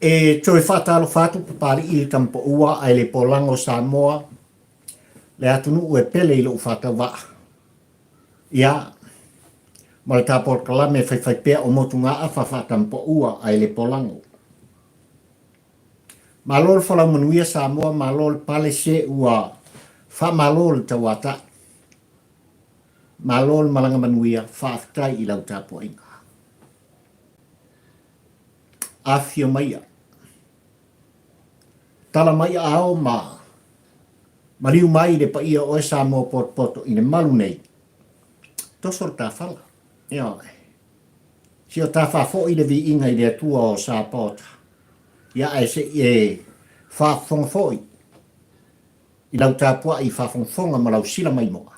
E toe faatalofa atu Papalii i le Tamapaua ae le Polaga o Samoa, le atunuu e pele i lou faatauvaa. Ia, ma le tapolokalame faifaipea o Motugaafa Faatamapaua ae le Polago. Malo le folau manuia Samoa, malo le pale se ua faamalo le tauatai. Malo le malaga manuia, faafetai i lau tapuaiga. Afifio maia. Tala mai aao ma maliu mai le paia o oe Samoa potopoto i le malu nei. Toso le tafala. Ioe. Si o ta faafoi le viiga i le Atua o Sapaota. Ia ae se i e faafofoga foi i lau tapuai faafogafoga ma lau sila maimoa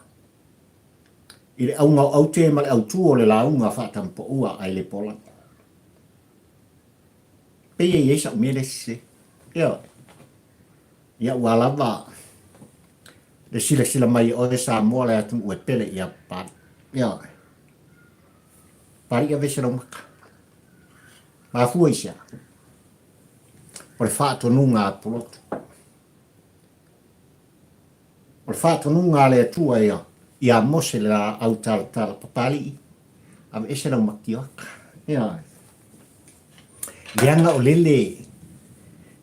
i le auga o aute ma le autū o le lauga faatampaua ae le polago. Pei e i ai sa'u mea lea sese. Ioe. Ia ua lava le silasila mai e oe Samoa le atunuu e pele ia Papalii. Ioe. Papalii aveese lau maka. Mafua i se a? O le faatonuga a Pulotu. O le faatonuga a le Atua ia iā Mose le laau talatala, Papalii, aveese lau matioaka. Ioe. Leaga o lele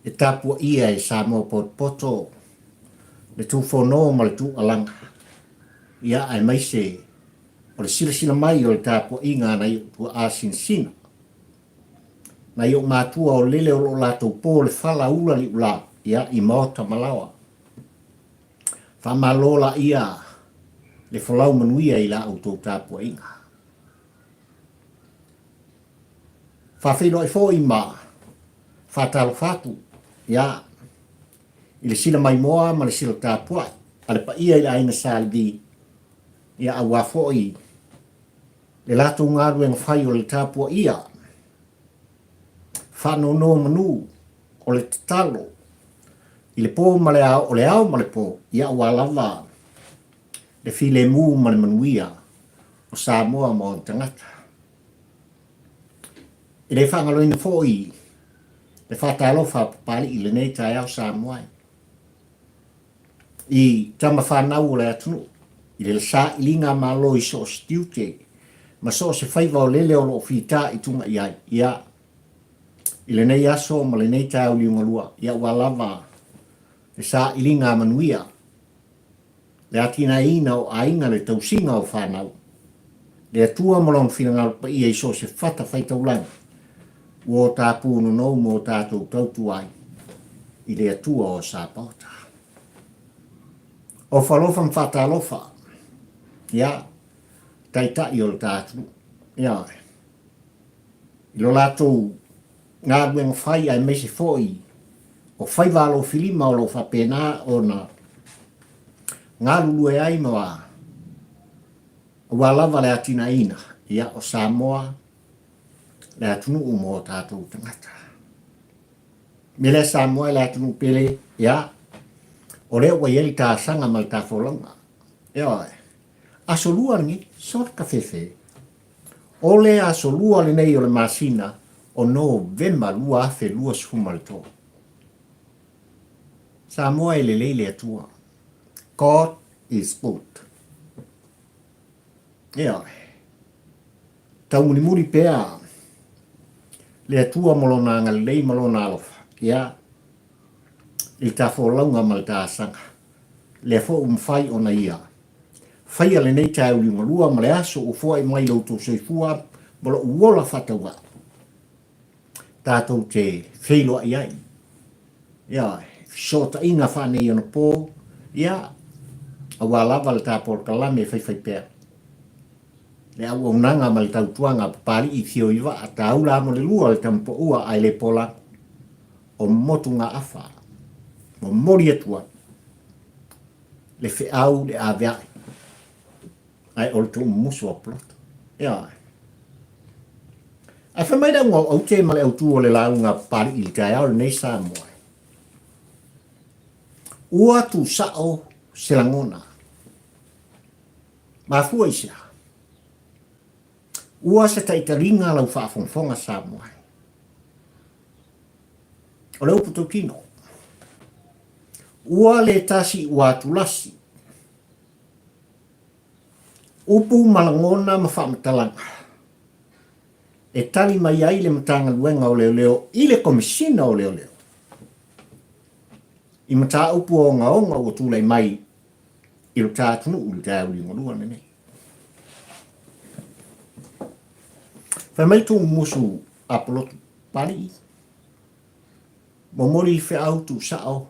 e tapuaia e Samoa potopoto le tufono ma le tuualaga, ia aemaise o le silasila mai o le tapuaiga a nai ou tuaa sinasina. Nai ou matua o lele o lo o latou po le fala ula liula, ia, i maota ma laoa. Faamalo laia le folau manuia i la outou tapuaiga. Faafeiloai foi ma faatalofa atu, ia, i le sila maimoa ma le sila tapuai a le paia i le aiga Sa Levi, ia, aua foi le latou galuega fai o le tapuaia faanonomanu o le tatalo i le po ma le ao, o le ao ma le po, ia aua lava le filemu ma le manuia o Samoa ma ona tagata. E le faagaloina foi le faatalofa a Papalii i lenei taeao Samoa e. I tama fanau o le atunuu, i le sailiga a Malo i so o se tiute ma so o se faiva o lele o lo o fita i tuga i ai, ia, i lenei aso ma lenei taeao liugalua, ia ua lava le sailiga a manuia, le atinaeina o aiga, le tausiga o fanau, le Atua ma Lona finagalo paia i so o se fata faitaulaga ua o ta pūnonou ma o tatou tautua ai i le Atua o Sapaota. Ofa alofa ma faatalofa, ia, taitai o le ta atunuu, ia, i lo latou galuega fai aemaise foi o faiva alofilima o lo o faapena ona galulue ai ma aua lava le atinaeina ia, o Samoa le atunuu mo o tatou tagata. Me lea Samoa e le atunuu pele, ia, o lea ua i ai le tasaga ma le tafolauga. Ioe, aso lua lenei, sort ka fefe. O le aso lua lenei o le masina o Novema 2023. Samoa e lelei le Atua. God is good. Ioe. Taumulimuli pea le Atua ma Lona agalelei ma Lona alofa, ia, i le ta folauga ma le ta asaga. Lea foi ua mafai ona Ia faia lenei taeao liugalua ma le aso ua foai mai lo outou soifua ma lou ola faatauvaa tatou te feiloai ai. Ia, fesootaiga faaneionapo, ia, aua lava le ta polokalame e faifaipea. Le auaunaga ma le tautuaga a Papalii i Fioivaa, taula amo le lua o le Tamapaua ae le Polago, o Motugaafa, momoli atu ai le feau le aveae, ae o le tuumumusu o Puloto. Ioe. Ae fai mai le auga o aute ma le autū o le lauga a Papalii i le taeao lenei Samoa. Ua tusao se lagona. Mafua i se a? Ua se taitaliga lau faafogafoga Samoa. O le upu tautino, ua le tasi ua atulasi, upu ma lagona ma faamatalaga e tali mai ai le Matagaluega o Leoleo i le Komesina o Leoleo i mataupu ogaoga ua tulai mai i lo ta atunuu i le taeao liugalua lenei. Fai mai Tuumumusu a Polotu Papalii, momoli feau tuusao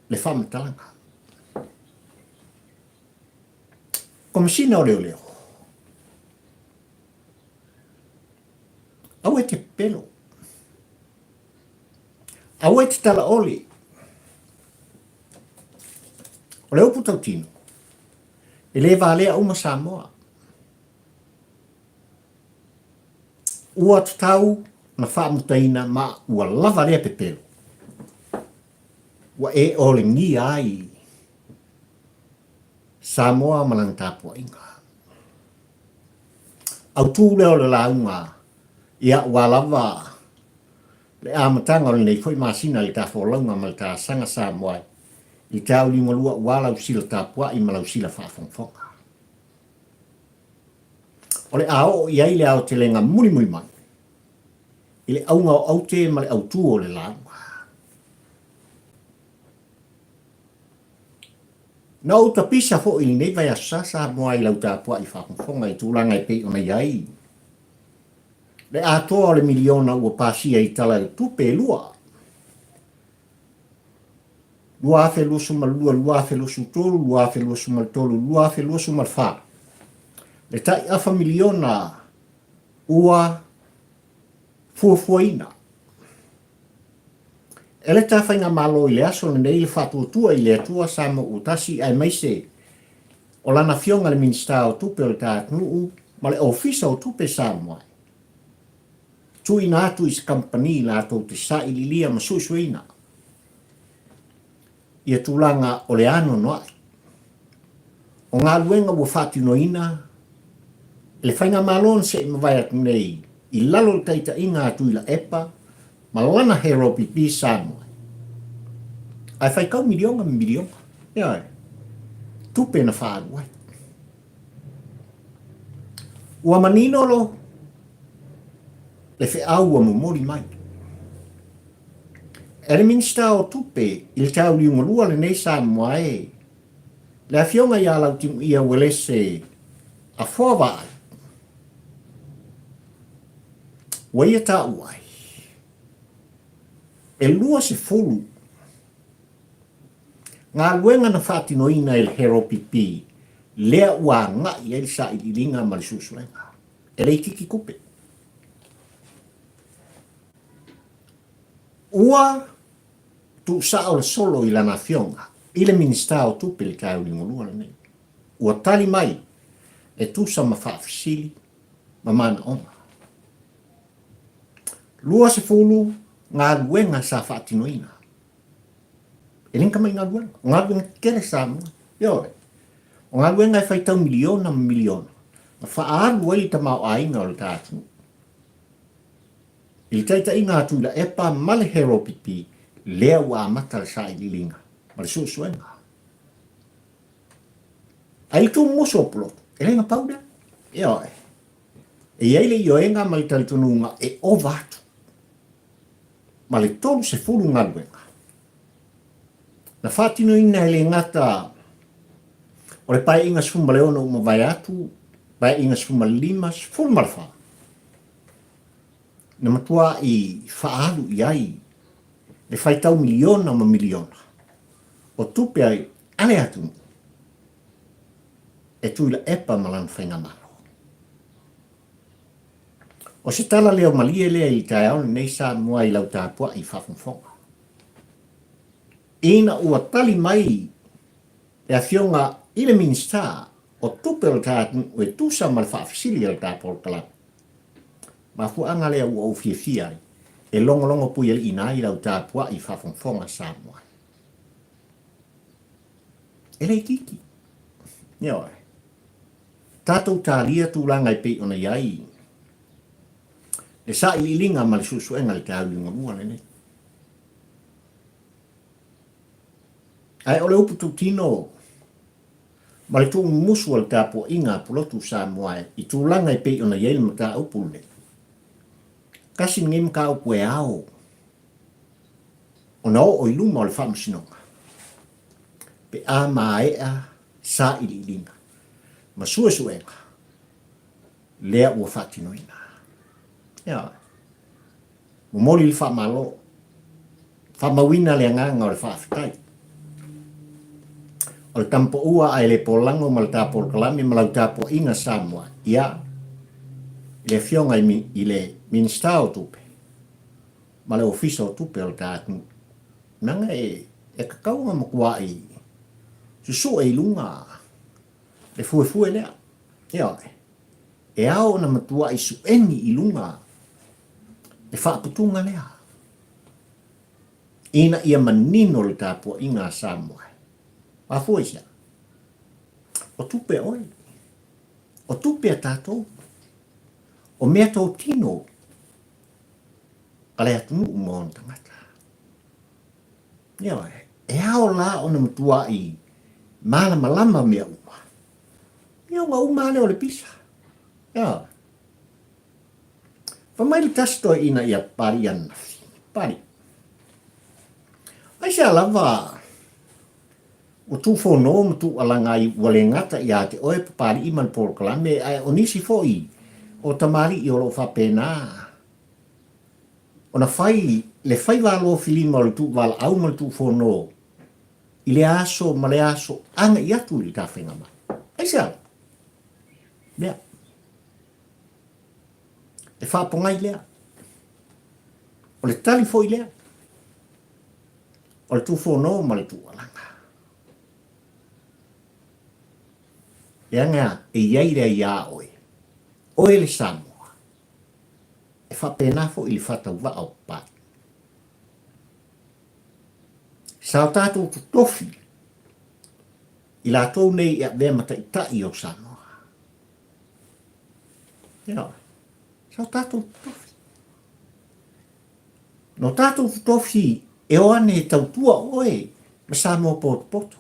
le faamatalaga. Komesina o Leoleo, aua e te pepelo, aua e te talaole. O le upu tautino, e le valea uma Samoa. Ua tatau ona faamutaina ma ua lava lea pepelo ua e olegia ai Samoa ma lana tapuaiga. Autu lea o le lauga, ia ua lava le amataga o lenei foi masina i le ta folauga ma le ta asaga Samoa i te auliugalua ua lau sila tapuai ma lau sila faafogafoga. O le a oo i ai le aotelega mulimuli mai i le auga o aute ma le autu o le lauga. Na ou tapisa foi i lenei vaiaso sa Samoa i lau tapuai faafogafoga i tulaga e pei ona i ai le atoa o le miliona ua pasia i Tala o Tupe e lua, 2022, 2023, 2023, 2024, le tai afa miliona ua fuafuaina e le ta faigamalo i le aso lenei le faatuatua i le Atua Samoa ua tasi aemaise o lana afioga le Minisita o Tupe o le ta atunuu ma le Ofisa o Tupe Samoa e tuuina atu i se kamupani latou te sailiilia ma suesueina ia tulaga o le anoanoai o galuega ua faatinoina e le Faigamalo na se i mavae atu nei i lalo o le taitaiga a Tuilaepa ma lana Hero PP Samoa. Ae faitau miliona ma miliona, ioe, tupe na faaalu ai. Ua manino lo le feau ua momoli mai. E le Minisita o Tupe i le tauliugalua lenei Samoa e le Afioga ia Lautimuia Uelese Afoa Vaai, ua ia taua ai e 20 galuega na faatinoina e le Hero PP lea ua agai ai le sailiiliga ma le suesuega. E le itiiti tupe. Ua tuusao le solo i lana afioga i le Minisita o Tupe i le taeao liugalua lenei. Ua tali mai e tusa ma faafesili ma manaoga. 20 galuega sa faatinoina. E le ni tamai galuega, o galuega tetele Samoa. Ioe. O galuega e faitau miliona ma miliona, na faaalu ai le tamaoaiga o le ta atunuu. I le taitaiga a Tuilaepa ma le Hero PP, lea ua amata le sailiiliga ma le suesuega. Ae i le tuumusu o Pulotu, e le na pau lea. Ioe. E i ai le ioega ma le talitonuga e ova atu ma le 30 galuega na faatinoina e le gata o le Paeaiga 16 ua mavae atu, Paeaiga 15, 14, na matuai faaalu i ai le faitau miliona ma miliona o tupe a le atunuu e Tuilaepa ma lana faigamalo. O se tala leo malie lea i le taeao lenei Samoa i lau tapuai faafogafoga. Ina ua tali mai le Afioga i le Minisita o Tupe o le ta atunuu e tusa ma le faafesili a le ta polokalame, mafuaaga lea ua ou fiafia ai e logologo puialiiina ai lau tapuai faafogafoga Samoa. E le itiiti. Ioe. Tatou talia tulaga e pei ona i ai le sailiiliga ma le suesuega i le taeao liugalua lenei. Ae o le upu tuutino ma le tuumumusu o le tapuaiga a Pulotu Samoa i tulaga e pei ona i ai le mataupu lenei, tasi lenei mataupu e ao ona oo i luma o le Faamasinoga pe a maea sailiiliga ma suesuega lea ua faatinoina. Ioe. Momoli le faamalo. Faamauina le agaga o le faafetai. O le tamapaua ae le polago ma le ta polokalame ma lau tapuaiga Samoa, ia, i le Afioga i le Minisita o Tupe ma le Ofisa o Tupe o le ta atunuu. Leaga e tatau ona matuai susue i luga le fuefue lea. Ioe. E ao ona matuai sueni i luga le faaputuga lea ina ia manino le tapuaiga a Samoa. Mafua i se a? O tupe a oe. O tupe a tatou. O mea totino a le atunuu ma ona tagata. Ioe, e ao la ona matuai malamalama mea uma. Ia ona uma lava lea o le pisa. Ioe. Fai mai le tasi toeaina ia Papalii ananafi, Papalii, aisea lava ua tuufono ma tuualaga ai ua le gata ia te oe Papalii ma le polokalame, ae o nisi foi o tamalii o lo o faapena ona fai le faiva alofilima o le tuuvalaau ma le tuufono i lea aso ma lea aso agai atu i le tafaigamalo. Aisea lava? Mea. E faapogai lea. O le tali foi lea. O le tufono ma le tuualaga. Leaga e i ai le aiā oe, oe le Samoa, e faapena foi i le faatauvaa o Papalii. Sa o tatou totofi i latou nei e avea ma taitai o Samoa. Ioe. Sa o tatou totofi. No tatou totofi e o ane e tautua oe ma Samoa potopoto.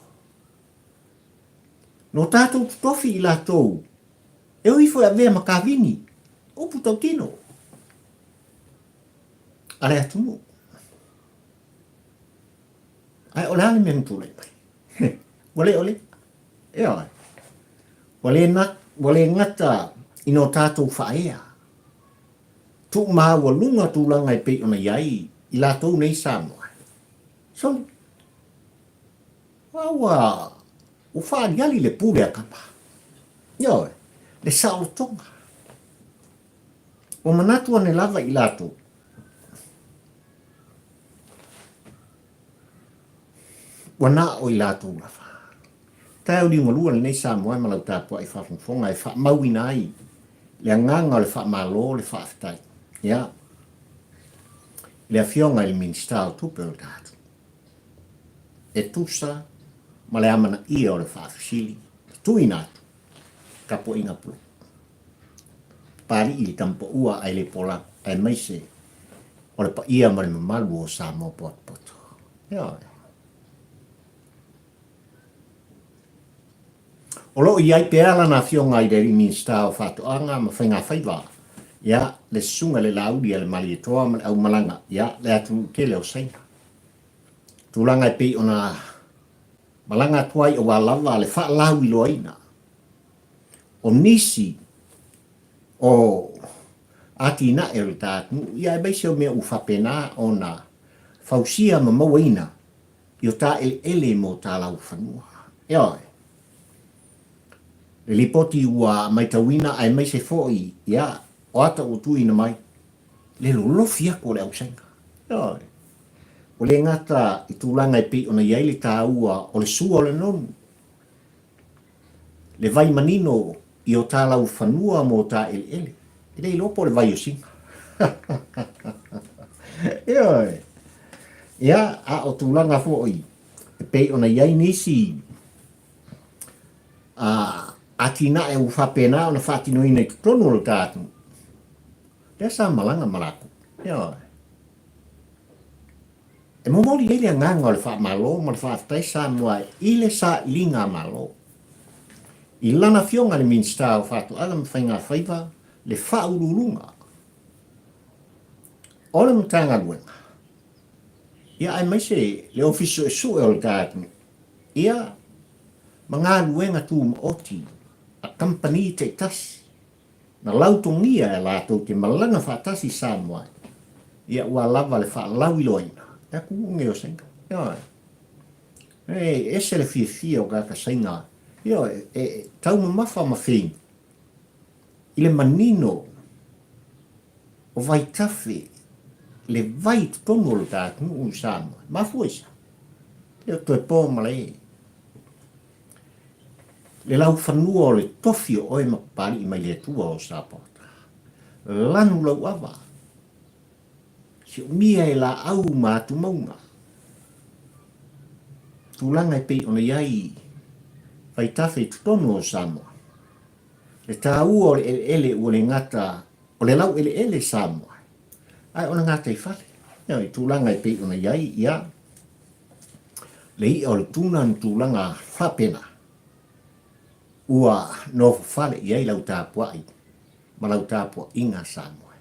No tatou totofi i latou e o ifo e avea ma kavini, upu tautino a le atunuu. Ae o le a le mea na tulai mai? Ua le o lea. Ioe. Ua le, ua le gata i no tatou faaea, tuumaualuga tulaga e pei ona i ai i latou nei Samoa. Sole, a ua, ua faaliali le pule a Kapa. Ioe, le saolotoga. Ua manatu ane lava i latou, Ua na o i latou lava. Taeao liugalua lenei Samoa ma lau tapuai faafogafoga e faamauina ai le agaga o le faamalo le faafetai ia i le Afioga i le Minisita o Tupe o le tatou e tusa ma le amanaia o le faafesili na tuuina atu tapuaiga pule. Papalii i le tamapaua ae le pola aemaise o le paia ma le mamalu o Samoa poatopoto. Ioe. O lo o i ai pea lana afioga i le alii Minisita o Faatoaga ma Faigafaiva, ia, le Susuga i le Laauli a le Malietoa ma le Aumalaga, ia, le atunuu tele o Saina. Tulaga e pei ona malaga atu ai aua lava le faalauiloaina o nisi o atinae o le ta atunuu, ia aemaise o mea ua faapena ona fausia ma mauaina i o ta eleele mo ta laufanua. Ioe. Le lipoti ua maitauina aemaise foi, ia, o ata ua tuuina mai, le lolofi atu o le au Saina. Ioe. Ua le gata i tulaga e pei ona i ai le taua o le sua o le nonu, le vai manino i o ta laufanua mo ta eleele. E le iloa po o le vai o Sina. Ioe. Ia, a o tulaga foi e pei ona i ai nisi a atinae ua faapena ona faatinoina i totonu o le ta atunuu, lea sa malaga ma latou. Ioe. E momoli ai le agaga o le faamalo ma le faafetai Samoa i le sailiga a Malo. I lana afioga i le Minisita o Faatoaga ma Faigafaiva, le Faauluuluga o le Matagaluega, ia aemaise le Ofisa Suesue o le ta atunuu, ia ma galuega tumaoti a kamupani taitasi na lautogia e latou te malaga faatasi i Samoa, ia ua lava le faalauiloaina e atunuu nei o Saina. Ioe. E ese le fiafia o tagata Saina, ioe, e taumamafa ma feinu i le manino o vaitafe le vai i totonu o le ta atunuu i Samoa. Mafua i se aha? E le o toe po malae. Le laufanua o le tofi o oe ma Papali'i mai le Atua o Sapota. Lanu lau ava, siumia e laau ma atumauga. Tulaga e pei ona i ai vaitafe i totonu o Samoa. Le taua o le eleele ua le gata o le laueleele Samoa, ae o le gataifale. I tulaga e pei ona i ai, ia, le i'a o le tuna ma tulaga faapena, ua nofo fale i ai lau tapua'i ma lau tapua'iga Samoa.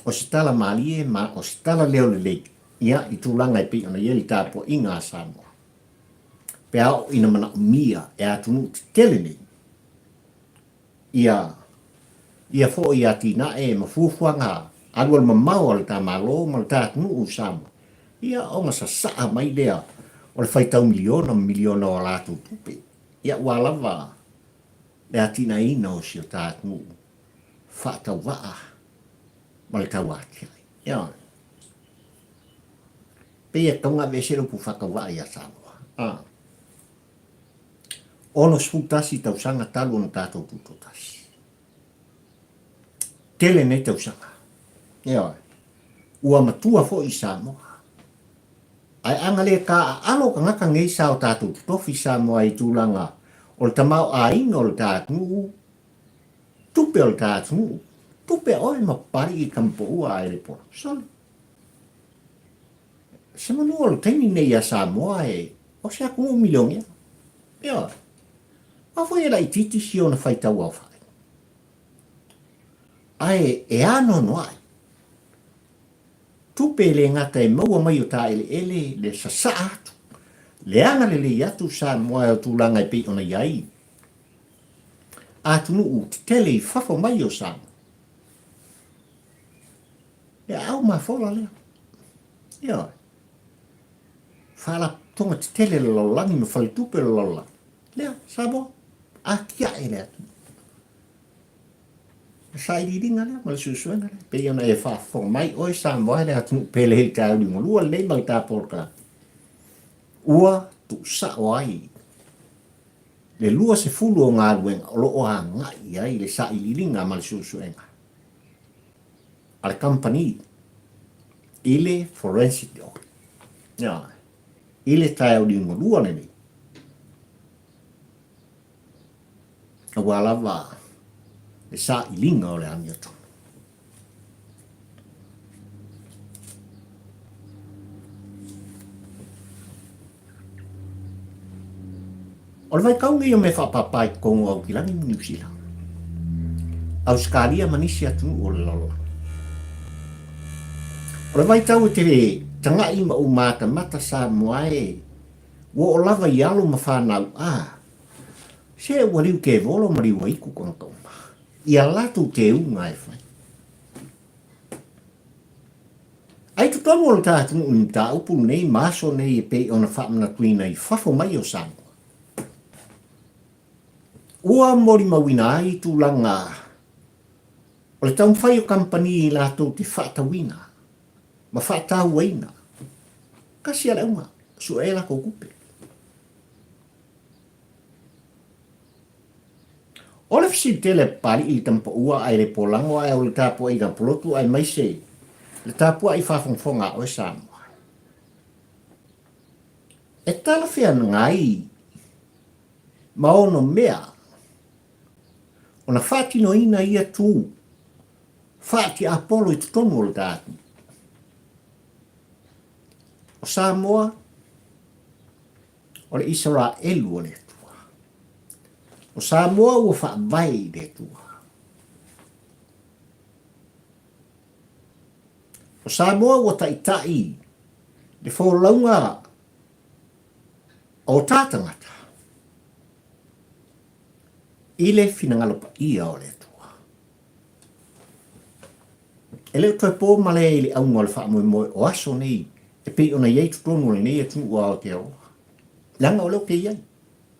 O se tala malie ma o se tala leo lelei, ia, i tulaga e pei ona i ai le tapua'iga a Samoa, pe a oo ina manaomia e atunuu tetele nei, Ia ia foi atinae ma fuafuaga alualumamao a le ta Malo ma le ta atunuu o Samoa, ia ona sasaa mai lea o le faitau miliona ma miliona o a latou tupe, ia aua lava le atinaeina o si o ta atunuu faatauvaa ma le tauatiae. Ia, pei e tatau ona aveese le upu faatauvaa ia Samoa. A. 61 tausaga talu ona tatou tutoatasi. Tele nei tausaga. Ioe. Ua matua foi i Samoa. Ae ana le taaalo tagata nei sa o tatou totofi i Samoa i tulaga o le tamaoaiga o le ta atunuu, tupe o le ta atunuu, tupe a oe ma Papalii i Tamapoua ae le pola. Sole. Se manu o le taimi nei ia Samoa e o se atunuu milionea. Ioe. A foi e laitiiti si ona faitau aofai. Ae e anoanoai. Tupe e le gata e maua mai o ta eleele le sasaa atu, le agalelei atu Samoa e o tulaga e pei ona i ai atunuu tetele i fafo mai o Samoa. Le aau mafola lea. Ioe. Faalapotopotoga tetele le lalolagi ma faletupe o le lalolagi. Lea, Samoa, atiae le atunuu. Le sailiiliga lea ma le suesuega lea. Pei ona e faafofoga mai oe Samoa le atunuu pele i le taeao liugalua lenei ma le ta polokalame. Ua tuusao ai le 20 o galuega o lo o agai i ai le sailiiliga ma le suesuega a le kamupani i le forensic audit. Ioe. I le taeao liugalua lenei, aua lava le sailiga o le amiotonu. O le vaitau lenei o mea faapapa i totonu o Aukilani ma Niu Sila, Ausetalia ma nisi atunuu o le lalolagi. O le vaitau e te taga'i ma ou matamata Samoa e ua oo lava i alo ma fanau a se ua liu kevolo ma liu aiku tagata uma i a latou teuga e fai. Ai totonu o le ta atunuu i mataupu nei ma aso nei e pei ona faamanatuina i fafo mai o Samoa. Ua molimauina ai tulaga o le taumafai o kamupani latou te faatauina ma faatauaina kasi a le auga, sue latou tupe. O le fesili tele a Papali'i i le tamapaua ae le polago ae o le tapuaiga polotu aemaise le tapuai faafogafoga a oe Samoa. E talafeagai ma ono mea ona faatinoina ia tu faatiapolo i totonu o le ta atunuu. O Samoa, o le Isaraelu o le Atua. O Samoa ua faavae i le Atua. O Samoa ua taitai le folauga o ta tagata i le finagalo paia o le Atua. E le o toe po male i le auga o le faamoemoe o aso nei e pei ona i ai totonu o lenei atunuu o Aotearoa, leaga o lea ou te i ai,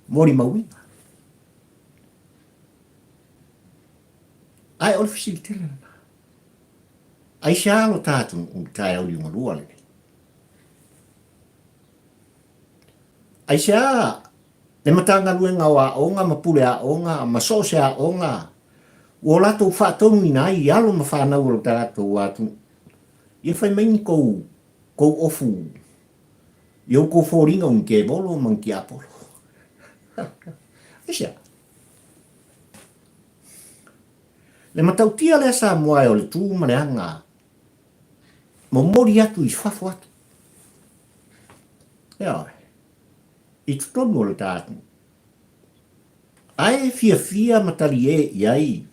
molimauina. Ae o le fesili tele lena. Aisea lo ta atunuu i le taeao liugalua lenei? Aisea le Matagaluega o Aoga ma Pule Aoga ma so o se aoga ua o latou faatonuina ai i alo ma fanau o lo tatou atunuu, ia fai mai ni kou, kou ofu i outou foliga o ni tevolo ma ni tiapolo. Aisea? Le matautia lea Samoa e o le tu ma le aga momoli atu i fafo atu. Ioe. I totonu o le ta atunuu. Ae fiafia ma talie i ai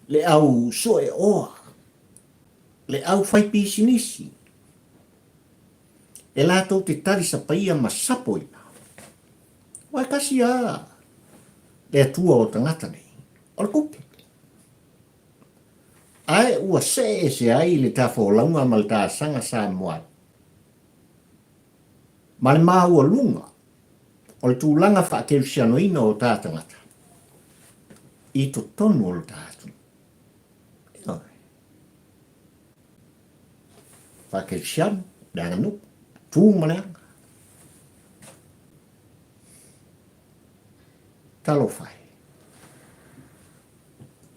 le au sueoa, le au fai pisinisi, e latou te talisapaia ma sapoina. Aua e tasi lava le Atua o tagata nei, o le tupe. Ae ua see ese ai le ta folauga ma le ta asaga Samoa ma le maualuga o le tulaga faakerisianoina o ta tagata i totonu o lo ta atunuu. Ioe. Faakerisiano, le aganuu, tu ma le aga. Talofa e.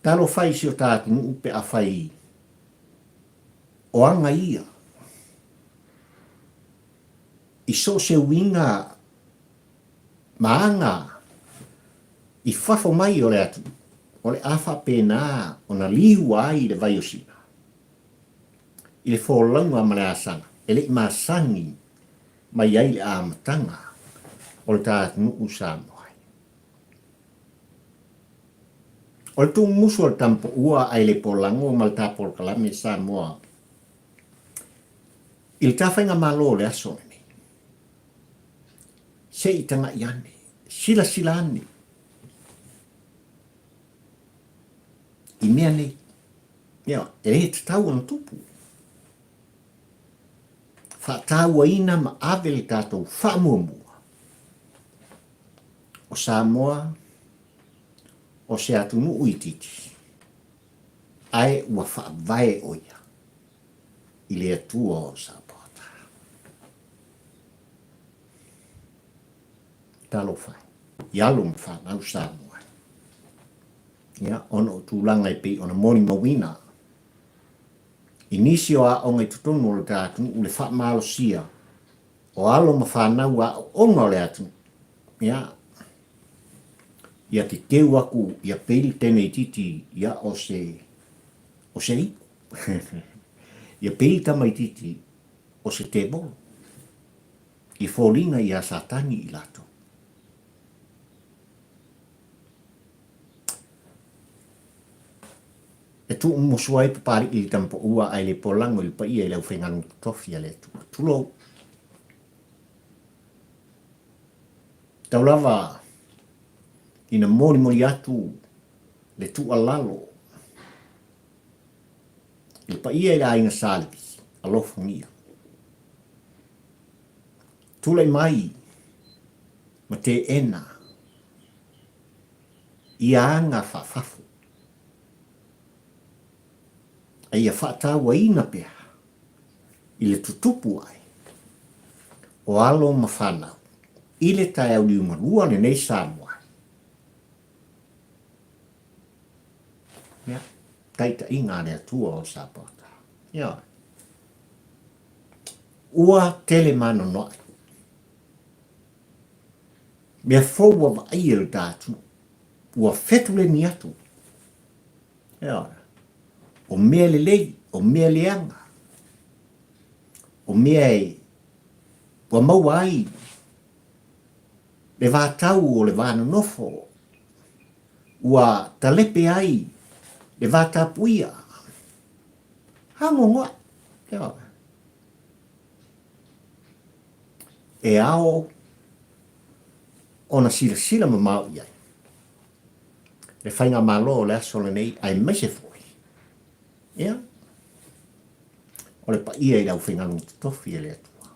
Talofa i si o ta atunuu pe afai o aga ia i so o se uiga ma aga i fafo mai o le atunuu, o le a faapena ona liua ai le vai o Sina i le folauga ma le asaga e le i masani mai ai le amataga o le ta atunuu Samoa ai. O le tuumusu o le tamapoua a le polago ma le ta polokalame Samoa i le ta faigamalo o le aso lenei. Se i taga'i ane, silasila ane i mea nei. Ia, e le tatau ona tupu. Faatauaina ma ave le tatou faamuamua o Samoa o se atunuu itiiti, ae ua faavae ʻo ia i le Atua o Sapota. Talofa e, i alo ma fanau Samoa e. Ia, ona o tulaga e pei ona molimauina i nisi o aoga i totonu o le ta atunuu le faamalosia o alo ma fanau aoaoga o le atunuu, ia, ia te teu aku ia pei tene itiiti ia o se, o se ipu. Ia pei tamaitiiti o se tevolo i foliga iā Satani i latou. E tuumusu ai Papali'i i le tamapoua ae le polago i le paia i le aufaigaluega totofi a le Atua. Tulou. Tau lava ina molimoli atu le tuualalo i le paia i le aiga Sa Levi, alofagia. Tulai mai ma teena ia aga faafafo, a ia faatauaina pea i le tutupu ae o alo ma fanau i le taeao liugalua lenei Samoa. Ia, taitaiga a le Atua o Sapata. Ioe. Ua tele manonoa'i. Mea fou ua vaai e le ta atunuu. Ua fetuleni atu. Ioe. O mea lelei, o mea leaga, o mea e Ua maua ai le vatau o le va nonofo, ua talepe ai le va tapuia. Hagogoa. E ao ona silasila mamao i ai le faigamalo o le aso lenei aemaise foi ia o le paia i le aufaigaluega totofi a le Atua.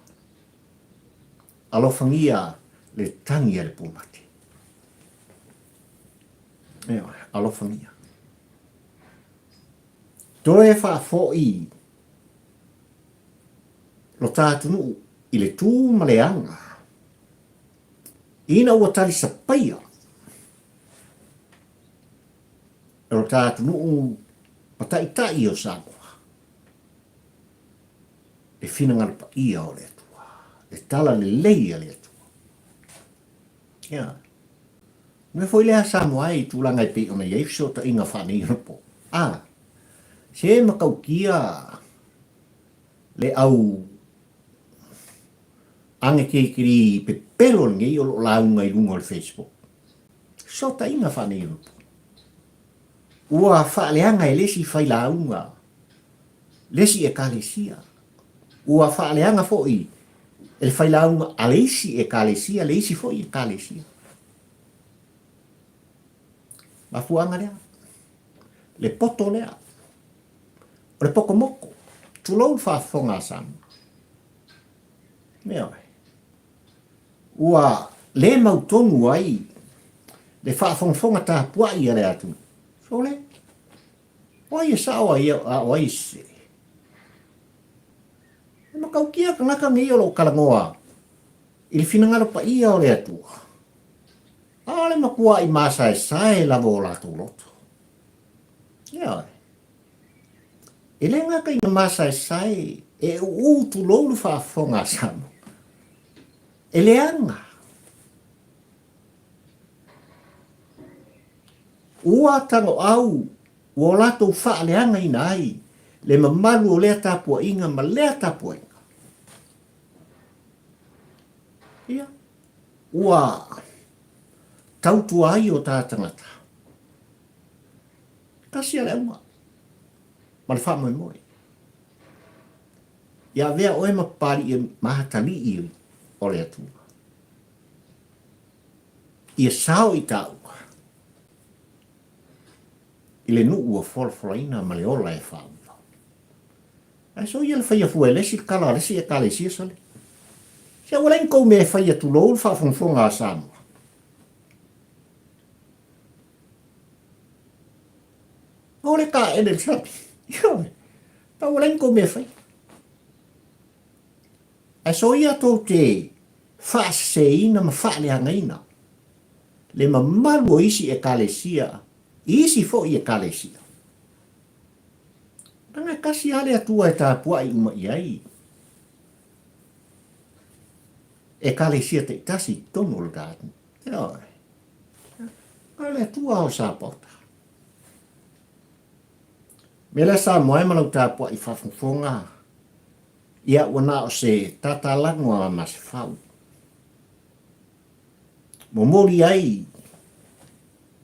Alofagia le tagi a le pumate. Ioe, alofagia. Toe faafoi lo ta atunuu i le tu ma le aga ina ua talisapaia e lo ta atunuu ma taitai o Samoa le finagalo paia o le Atua, le tala lelei a le Atua. Ia. Mea foi lea Samoa i tulaga e pei ona i ai fesootaiga faaneionapo. A, se matautia le au age kelikeli pepelo lenei o lo o lauga i luga o le Facebook. Fesootaiga faaneionapo. Ua faaleaga e le isi failauga le isi Ekalesia. Ua faaleaga foi e le failauga a le isi Ekalesia le isi foi Ekalesia. Mafuaaga lea. Le poto lea. O le pokomoko. Tulou le faafofoga a Samoa. Ioe. Ua le mautonu ai le faafogafoga tapuai a le atunuu. Sole. O ai e sao ai a o ai e sese? E matautia tagata nei o lo o talanoa i le finagalo paia o le Atua, a o le matuaʻi masaesae lava o latou loto. Ioe. E le gata ina masaesae, e uu tulou le faafofoga a Samoa. E leaga. Ua tagoau ua o latou faaleagaina ai le mamalu o lea tapuaiga ma lea tapuaiga. Ia, ua tautua ai o ta tagata. Tasi a le auga ma le faamoemoe. Ia avea oe ma Papalii ma atalii o le Atua. Ia sao i taua i le nuu ua folafolaina ma le ola e faaula. Ae soia le faia fua e le isi le tala a le isi Ekalesia sole. Se ua leai ni tou mea e faia tulou le faafogafoga a Samoa. O le taele le sami. Ioe. Pa ua leai ni tou mea e faia. Ae soia tou te faaseseina ma faaleagaina le mamalu o isi Ekalesia i isi foi Ekalesia. Leaga e tasi lava le Atua e tapuai uma i ai Ekalesia taitasi i totonu o le ta atunuu. Ioe. O le Atua o Sapaota. Mea lea Samoa e ma lau tapuai faafogafoga, ia ua na o se tatalago a Masefau. Momoli ai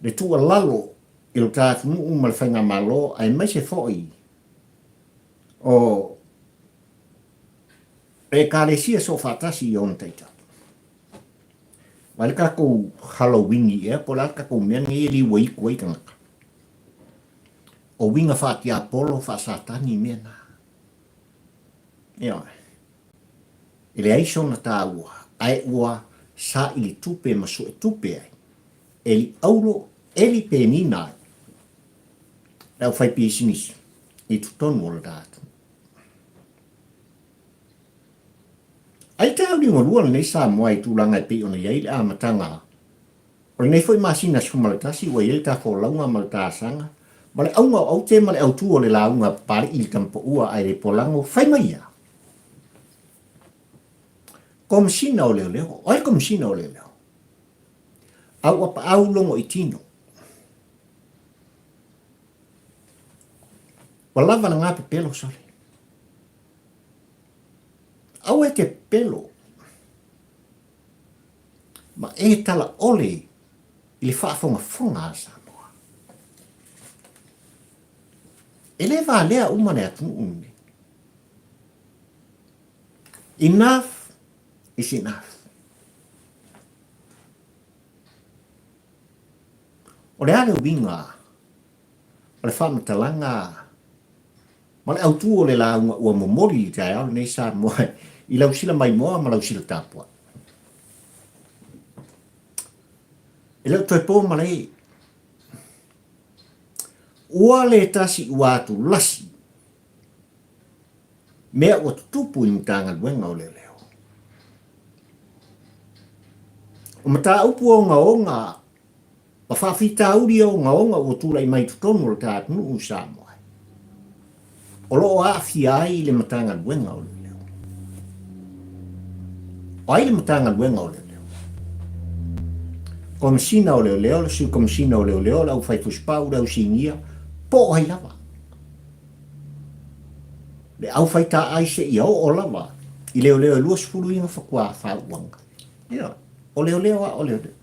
le tuualalo i lo ta atunuu ma le faigamalo aemaise foi o Ekalesia soofaatasi i ona taitai. Vaai le tatou Halowini ea po o le a le tatou mea lenei e liua itu ai tagata. O uiga faatiapolo, faasatani mea na. Ioe. E leai sona taua, ae ua saili tupe ma suetupe ai, eli auro, eli penina ai le aufaipisinisi i totonu o le ta atunuu. Ai te au liugalua lenei Samoa i tulaga e pei ona i ai le amataga o lenei foi masina 11 ua i ai le ta folauga ma le ta asaga ma le auga o aute ma le autu o le lauga a Papali'i i le Tamapaua ae le polago fai mai ia Komesina o Leoleo. O ai le Komesina o Leoleo? Au apaau logo i tino. Ua lava lena pepelo sole. Aua e te pepelo. ma e tala ʻole i le faafogafoga a Samoa. E le valea uma le atunuu lenei. Enough is enough. O le a le uiga o le faamatalaga ma le autū o le lauga ua momoli i le taeao lenei Samoa i lau sila maimoa ma lau sila tapuai? E le o toe po malae. Ua le tasi ua atu lasi mea ua tutupu i Matagaluega o Leoleo. O mataupu ogaoga ma faafitauli ogaoga ua tulai mai i totonu o le ta atunuu i Samoa, o lo o aafia ai le Matagaluega o Leoleo. O ai le Matagaluega o Leoleo? Komesina o Leoleo, le Sui Komesina o Leoleo, le Aufaifusipau, le Ausinia, po o ai lava. Le aufaitaai seia oo lava i leoleo e 20 iga faatoa faauaga. Ia, o leoleo a o leoleo.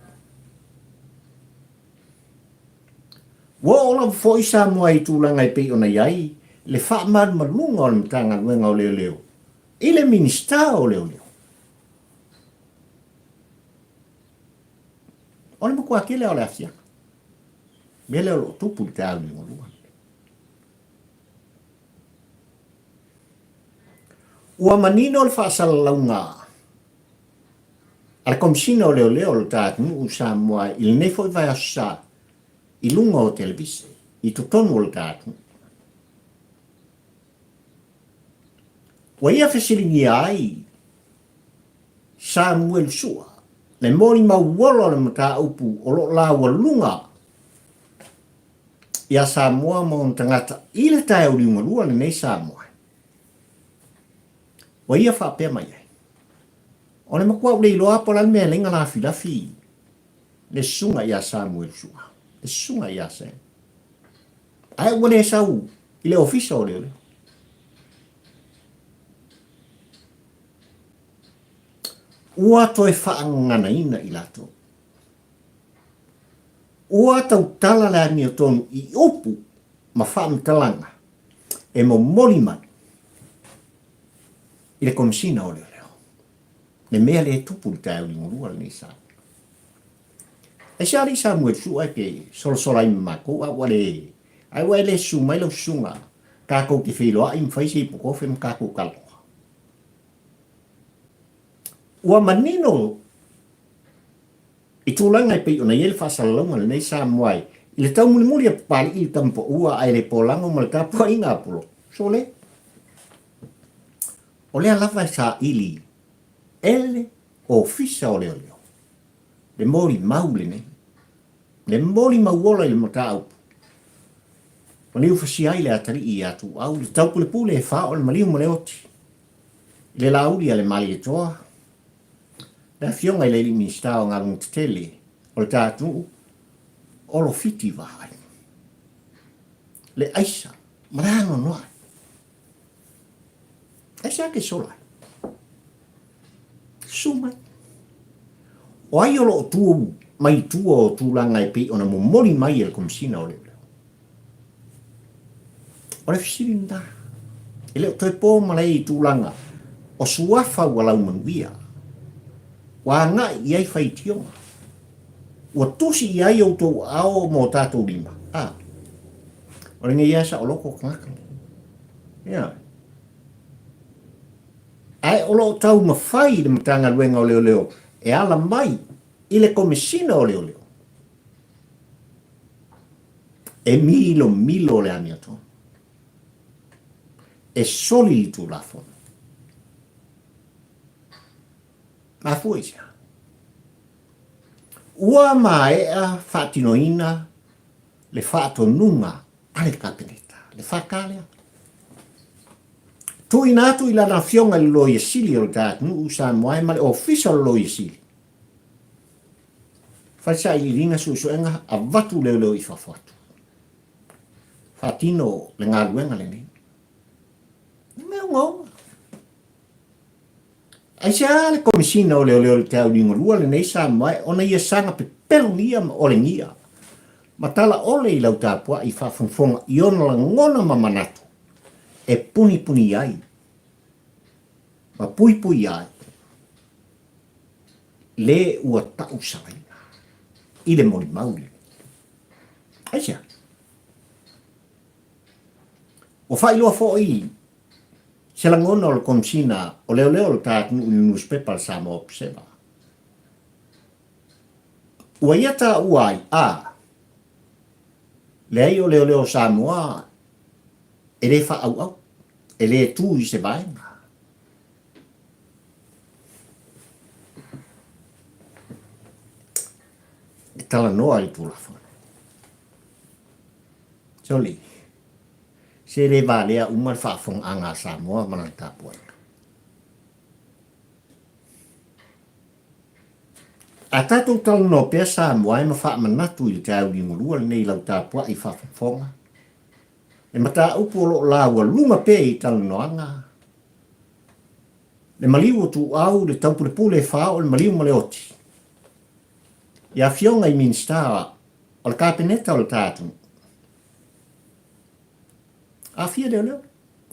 Ua oo lava foi Samoa i tulaga e pei ona i ai le faamalumaluga o le Matagaluega o Leoleo i le Minisita o Leoleo. O le matua tele o le aafiaga. Mea lea o lo o tupu i le taeao liugalua. Ua manino le faasalalauga a le Komesina o Leoleo o le ta atunuu o Samoa i lenei foi vaiaso sa i luga o televise i totonu o le ta atunuu. Ua ia fesiligia ai Samuelu Sua le molimau ola o le mataupu o lo o laualuga iā Samoa ma ona tagata i le taeao liugalua lenei Samoa. Ua ia faapea mai ai, O le matua ou le iloa po o le a le mea e ala ai ona lafilafi le susuga ia Samuelu Sua, le susuga ia Sam. Ae ua le sau i le ofisa o leoleo. Ua toe faagaganaina i latou. Ua tautala le amiotonu i upu ma faamatalaga e momoli mai i le Komesina o Leoleo le mea lea e tupu i le taeao liugalua lenei sa. Aisea alii Samuel Sua e te solasola ai ma matou a ua le ae ua e le susu mai lau susuga tatou te feiloai ma fai se iputofe ma tatou talanoa. Ua manino I tulaga e pei ona i ai le faasalalauga lenei Samoa i le taumulimuli a Papali'i i le tama paua ae le polago ma le tapuaiga a Polo. Sole! O lea lava e saili e le Ofisa o Leoleo le molimau lenei, le molimau ola i le mataupu ua liufasia ai le atalii ia Tuuau, le taupulepule e fao le maliu ma le oti i le laauli a le Malietoa, Le Afioga i le Alii Minisita o Galuega Tetele o le ta atunuu, Olo Fiti Vaai. Le aisa ma le anoanoai. Aisea ke sola ai? Susu mai. O ai o lo o tu mai i tua o tulaga e pei ona momoli mai e le Komesina o Leoleo? O le fesili lena. E le o toe po malae i tulaga o suafa ua laumanuia, ua agai i ai faitioga, ua tusi i ai outou aao ma o tatou lima. A, o lenei lava saoloto tagata. Ia. Ae o lo o taumafai le Matagaluega o Leoleo e ala mai i le Komesina o Leoleo E milomilo le amiotonu. E soli le Tulafono. Mafua i se aha? Ua maea faatinoina le faatonuga a le Kapeneta, le FK lea. Tuuina atu i lana afioga i le Loia Sili o le ta atunuu Samoa ma le Ofisa o le Loia Sili Fai sailiiliga suesuega avatu leoleo i fafo atu. Faatino le galuega lenei. Le mea ogaoga. Aisea le Komesina o Leoleo i le Taunigalua lenei Samoa e ona ia saga pepelogia ma olegia ma tala ole i lau tapuai faafogafoga i ona lagona ma manatu e punipuni ai ma puipui ai le ua tausalaina i le molimau lenei. Aisea? Ua faailoa foi se lagona o le Komesina o Leoleo o le ta atunuu i le nusipepa a le Samoa Observer. Ua ia taua ai, a leai o Leoleo o Samoa e le faaauau, e le tu i se vaega. E talanoa i le Tulafono. Soli, se le valea uma le faafofogaaga a Samoa ma lana tapuaiga. A tatou talanoa pea Samoa e ma faamanatu i le taeao lenei i lau tapuai faafofoga, le mataupu o lo o laualuga pea i talanoaga, le maliu o Tuuau, le taupulepule e faaoo le maliu ma le oti, i afioga i Minisita o le Kapeneta o le ta atunuu. Afia leoleo,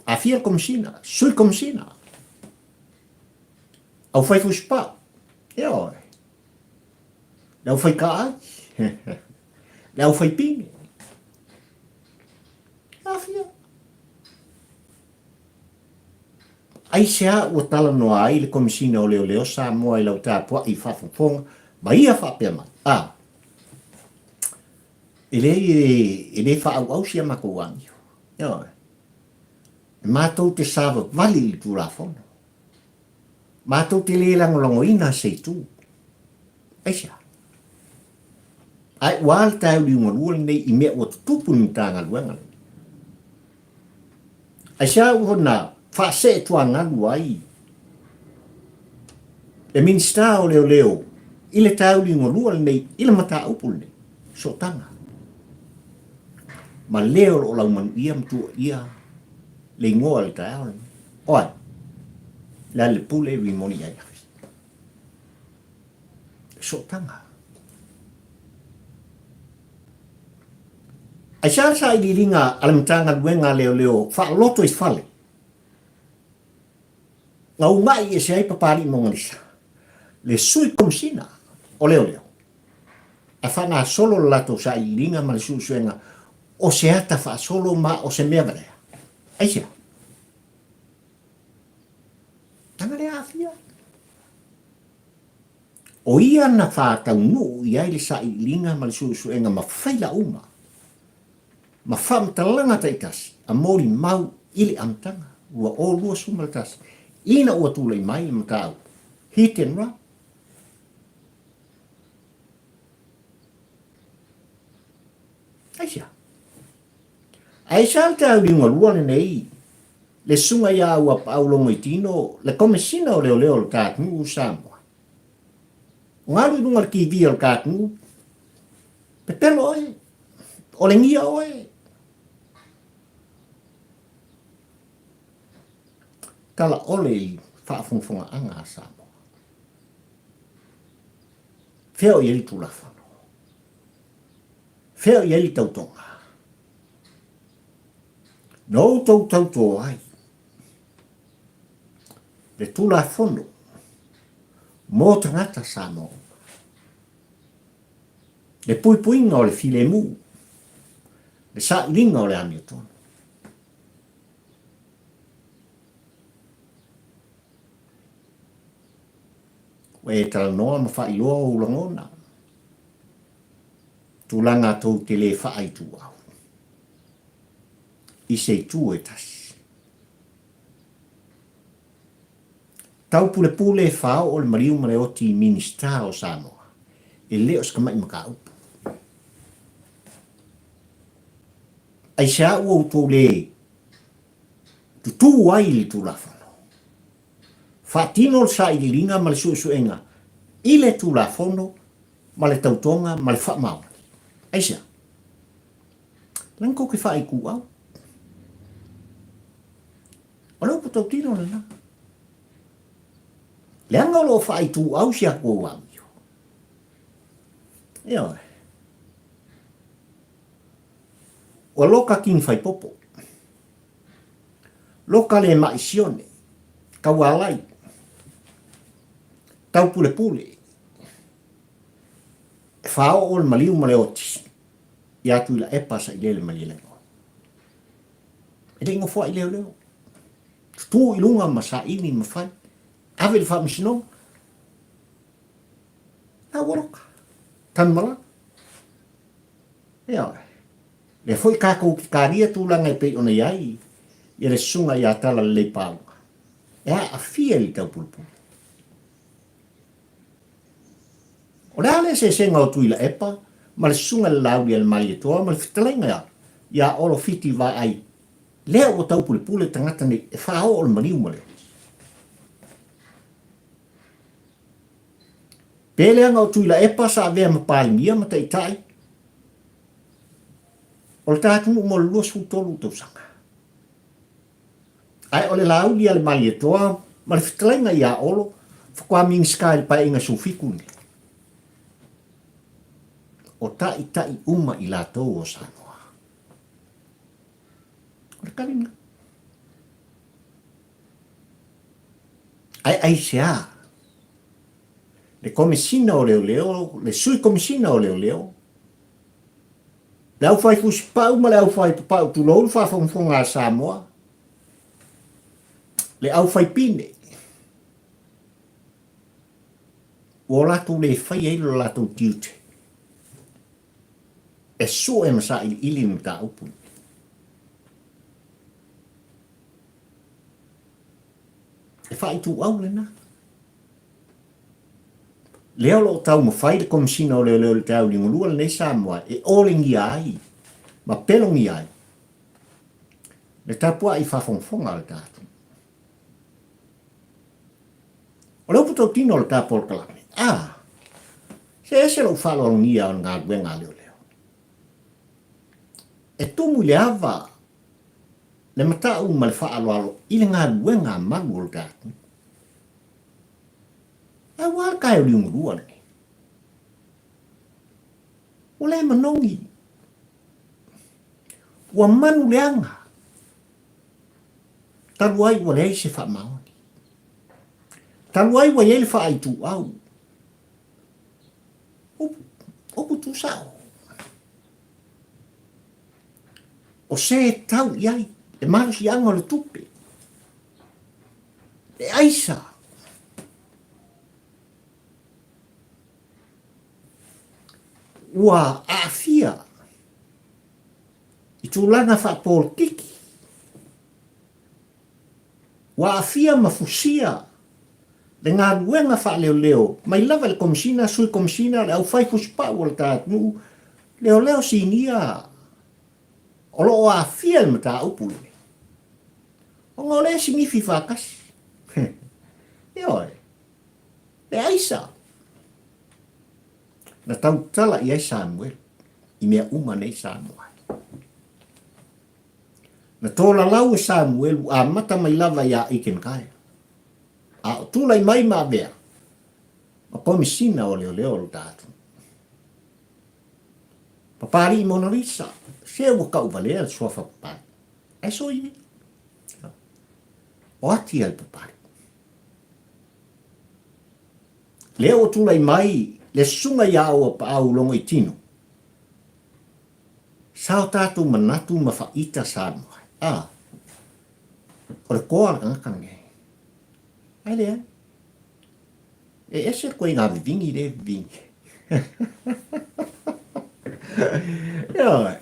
afia le Komesina, Sui Komesina, aufai fusipau, ioe, le aufai kaai, le aufai pine. Afia. Aisea ua talanoa ai le Komesina o Leoleo Samoa i lau tapuai faafofoga ma ia faapea mai, a, E leai e le faaauau si a matou amio. Ioe. E matou te savavali i le Tulafono. Matou te le lagolagoina se itu. Aisea? Ae ua a le taeoliugalua lenei i mea ua tutupu i le Matagaluega lenei? Aisea ua na faasee tuagalu ai le Minisita o Leoleo i le taeoliugalua lenei i le mataupu lenei? Sootaga ma le o lo o laumanuia ma tuuaia le igoa i le taeao lenei. O ai? Lealailepule Rimoni Aiafi. Sootaga. Aisea le sailiiliga a le Matagaluega a Leoleo faaloto i fale na uma'i ese ai Papalii Mogalisa, le Sui Komesina o Leoleo, ae faagasolo le latou sailiiliga ma le suesuega o se ata faasolo ma o se mea valea? Aisea? Leaga le aafia. O ia na faataunuu i ai le sailiiliga ma le suesuega ma faila uma ma faamatalaga taitasi a molimau i le amataga 2021 ina ua tulai mai le mataupu Hit and Run. Aisea? Aisea le taeoliugalua lenei le susuga ia Auapaau Logoitino, le Komesina o Leoleo o le ta atunuu o Samoa? Galu i luga o le TV o le ta atunuu, pepelo oe, olegia oe. Tala ole i faafogafogaaga a Samoa. Fea o i ai le Tulafono? Fea o i ai le tautoga? Na outou tautō ai le Tulafono mō tagata Samoa uma. Le puipuiga o le filemu, le sailiga o le amiotonu. Ua e talanoa ma faailoa ou lagona, tulaga tou te le faaituau i se itu e tasi. Taupulepule faaoo le maliu ma le oti i Minisita o Samoa, e le o se tamai mataupu. Aisea ua outou le tutū ai i le Tulafono? Faatino le sailiiliga ma le suesuega i le Tulafono ma le tautoga ma le faamaoni. Aisea? Leaga tou te faaituau. O le upu tautino lena. Leaga o lo o faaituau si atou amio. Ioe. Ua loka kini faipopo. Loka le maʻi sione. Taualai. Taupulepule. E faaoo le maliu ma le oti ia Tuilaepa Sailele Malielegaoi. E le i nofoai leoleo. Tutu i luga ma saili ma fai. Ave i le faamasinoga. La ua loka. Tanumalala. Ioe. Lea foi tatou te talia tulaga e pei ona i ai ia le susuga ia Talalelei Pauga e aafia i le taupulupulu. O le a le eseesega o Tuilaepa ma le susuga i le Laaulialemalietoa ma le fetalaiga ia Olo Fiti Vaai lea ua taupulepule tagata nei e faaoo le maliu ma le oti? Pe leaga o Tuilaepa sa avea ma Palemia ma Taitai o le ta atunuu mo le 23 tausaga. Ae o le Laaulialemalietoa ma le fetalaiga ia Olo faatoa Minisita i le Paeaiga 17 lenei. O taitai uma i latou o Samoa. O le tali lena. Ae aisea le Komesina o Leoleo, le Sui Komesina o Leoleo, le aufai fusipau ma le aufai papau tulou le faafogafoga a Samoa, le aufai pine, ua o latou le faia ai lo latou tiute e sue ma sailiili le mataupu lenei. E faaituau lena. Lea o lo o taumafai le Komesina o Leoleo i le taeao liugalua lenei Samoa e olegia ai ma pelogia ai le tapuai faafogafoga a le ta atunuu. O le upu tautino o le ta polokalame, a, se ese lou faaaloalogia o le galuega a leoleo. E tumu i le ava le matau ma le faaaloalo i le galuega a malu o le ta atunuu. Ae ua a le tae o liugalua lenei? Ua le manogi. Ua manu leaga. Talu ai ua leai se faamaoni. Talu ai ua i ai le faaituau. Upu, upu tuusao. O se e tau i ai le malosiaga o le tupe. Le aisa. Ua aafia i tulaga faapolokiki. Ua aafia ma fusia le galuega faaleoleo mai lava i le Komesina, Sui Komesina, le aufai fusipau o le ta atunuu, leoleo sinia o lo o aafia i le mataupu lenei. Ona o lea e sinifi faatasi. Ioe. Le aisa. Na tautala i ai Samuelu i mea uma nei Samoa. Na tolalau e Samuelu amata mai lava iā Aiken Kyle. A o tulai mai ma avea ma Komisina o Leoleo o lo ta atunuu. Papalii Monalisa, se ua tauvalea le suafa Papalii. Ae soia. O ati a le Papalii. Lea ua tulai mai le susuga iā Auapaau Logoitino, sa o tatou manatu ma faita Samoa, a, o le toa le tagata lenei. Ae leai. E ese le ituaiga vivini lea e vivini. Ioe.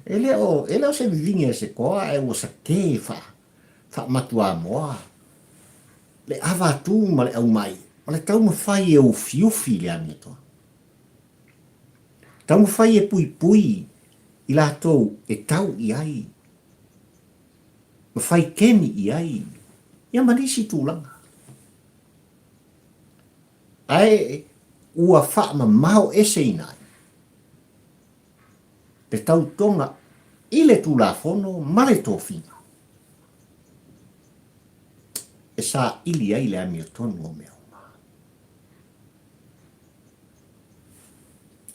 E le o, e le o se vivini a se toa, ae ua sake fa, faamatuamoa le avatu ma le aumai, o le taumafai e ufiufi le amiotonu. Taumafai e puipui i latou e tau i ai ma fai keni i ai, ia ma nisi tulaga. Ae ua faamamao eseina ai le tautoga i le Tulafono ma le tofiga e saili ai le amiotonu o mea uma.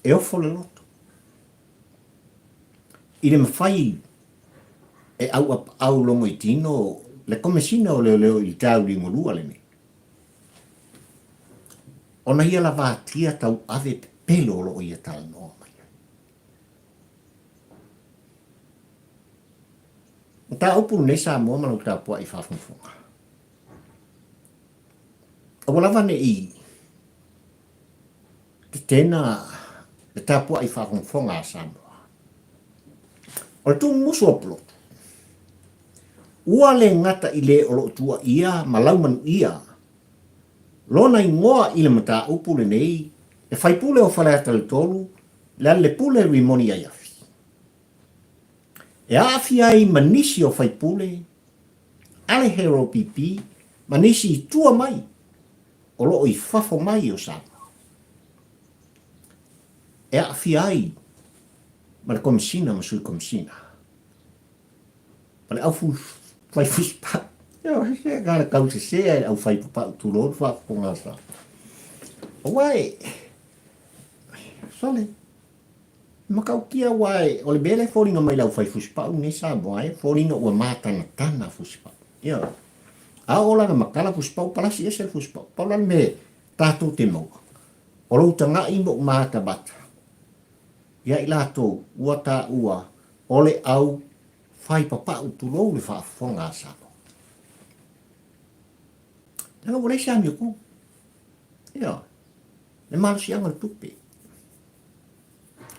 E ofo le loto. I le mafai e auapaau logoitino le Komesina o Leoleo i le tauligolua lenei, ona ia lavatia tauave pepelo o lo o ia talanoa mai ai. Mataupu lenei Samoa ma lau tapuai faafogafoga. Aua lava ne i tetena le tapuai faafogafoga a Samoa. O le tuumumusu o Pulotu, ua le gata i le o lo o tuuaia ma laumanuia lona igoa i le mataupu lenei, le faipule o Faleata le 3, Lealailepule Rimoni Aiafi. E aafia ai ma nisi o faipule a le Hero PP ma nisi i tua mai o lo o i fafo mai o Samoa. E aafia ai ma le Komesina ma Sui Komesina ma le aufaifusipau. Ioe, na o le tausese lava i le aufaipapau tulou le faafofoga a Samoa. Aua e, sole, E matautia aua o le mea lea e foliga mai i le aufai fusipau lenei Samoa e foliga ua matanatana fusipau. Ioe. A oo la ina matala fusipau, palasi ese le fusipau. Pau la le mea tatou te maua, o lou tagai ma ou matamata ia i latou ua taua o le au fai papau tulou le faafofoga a Samoa. Leaga ua leai se amiotonu. Ioe. Le malosiaga o le tupe.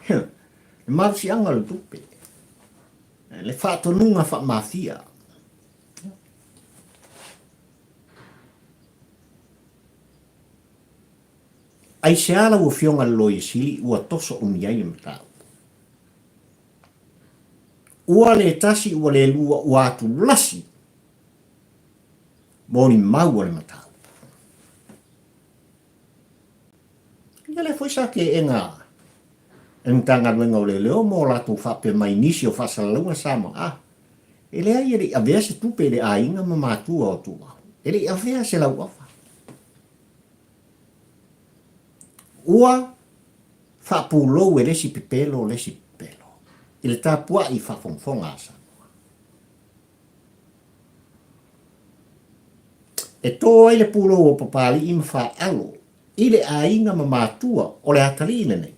Le malosiaga o le tupe. Le faatonuga faamafia. Aisea lau Afioga i le Loia Sili ua toso umi ai le mataupu? Ua le tasi ua le lua ua atulasi molimau a le mataupu. Ia lea foi sa teena e le Matagaluega o Leoleo ma o latou faapea mai nisi o faasalalauga Samoa, a, e leai e le i avea se tupe i le aiga ma matua o Tuuvao. E le i avea se lauafa. Ua faapulou e le isi pepelo le isi pepelo i le tapuai faafogafoga a Samoa. E tō ai le pulou o Papalii ma Faalo i le aiga ma matua o le atalii lenei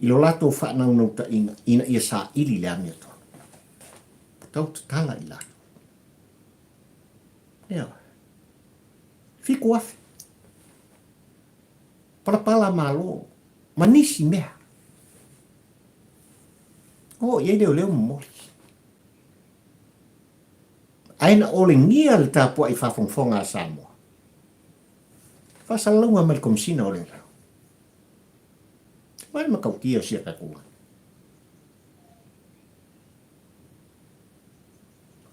i lo latou faanaunautaiga ina ia saili le amiotonu. Ua tau tatala i latou. Ioe. 7,000. Palapala malo ma nisi mea. Oo i ai leoleo momoli. Ae na olegia le tapuai faafogafoga a Samoa. Faasalalauga mai le Komesina o Leoleo. Vaai le matautia o sia tatou lagi.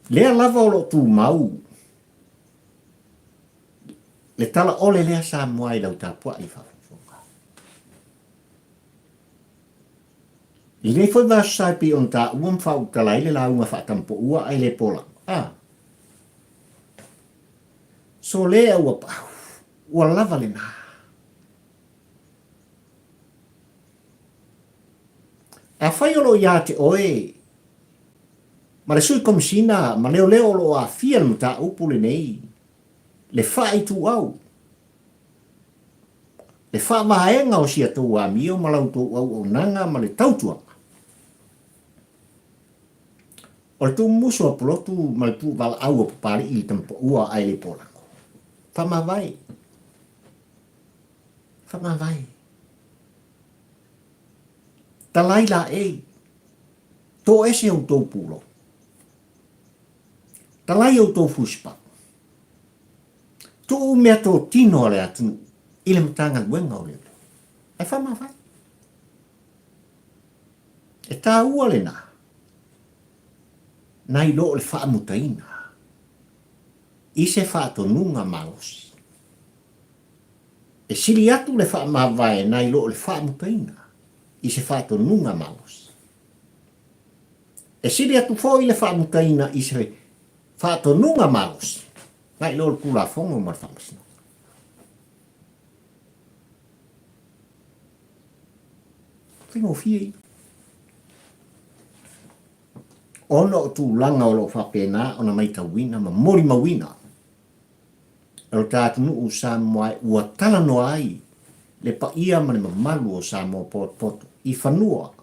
Lea lava o lo o tumau le tala ole lea Samoa i lau tapuai faafogafoga. I lenei foi vaiaso sa e pei ona taua ma faautala ai le lauga faatampoua ae le pola. A. Sole a ua paau. Ua lava lena. Afai o lo o ia te oe ma le Sui Komesina ma leoleo o lo o aafia le mataupu lenei, le faaituau, Le faavaega o si a tou amio ma la outou auaunaga ma le tautuaga. O le tuumumusu a Pulotu ma le tuuvalaau a Papalii i le tamapaua a Eleipolango. Faamavae. Faamavae. Talai laei. Toese outou pulou. Talai outou fusipau. Tuu meatotino a le atunuu i le Matagaluega o Leoleo. Ae faamavae. E taua lena, nai lo o le faamutaina i se faatonuga malosi. E sili atu le faamavae nai lo o le faamutaina i se faatonuga malosi. E sili atu foi le faamutaina i se faatonuga malosi nai lo le Tulafono ma le Faamasinoga. Faigofie ia. Ona o tulaga o lo o faapena ona maitauina ma molimauina e lo ta atunuu Samoa ua talanoa ai le paia ma le mamalu o Samoa potopoto i fanua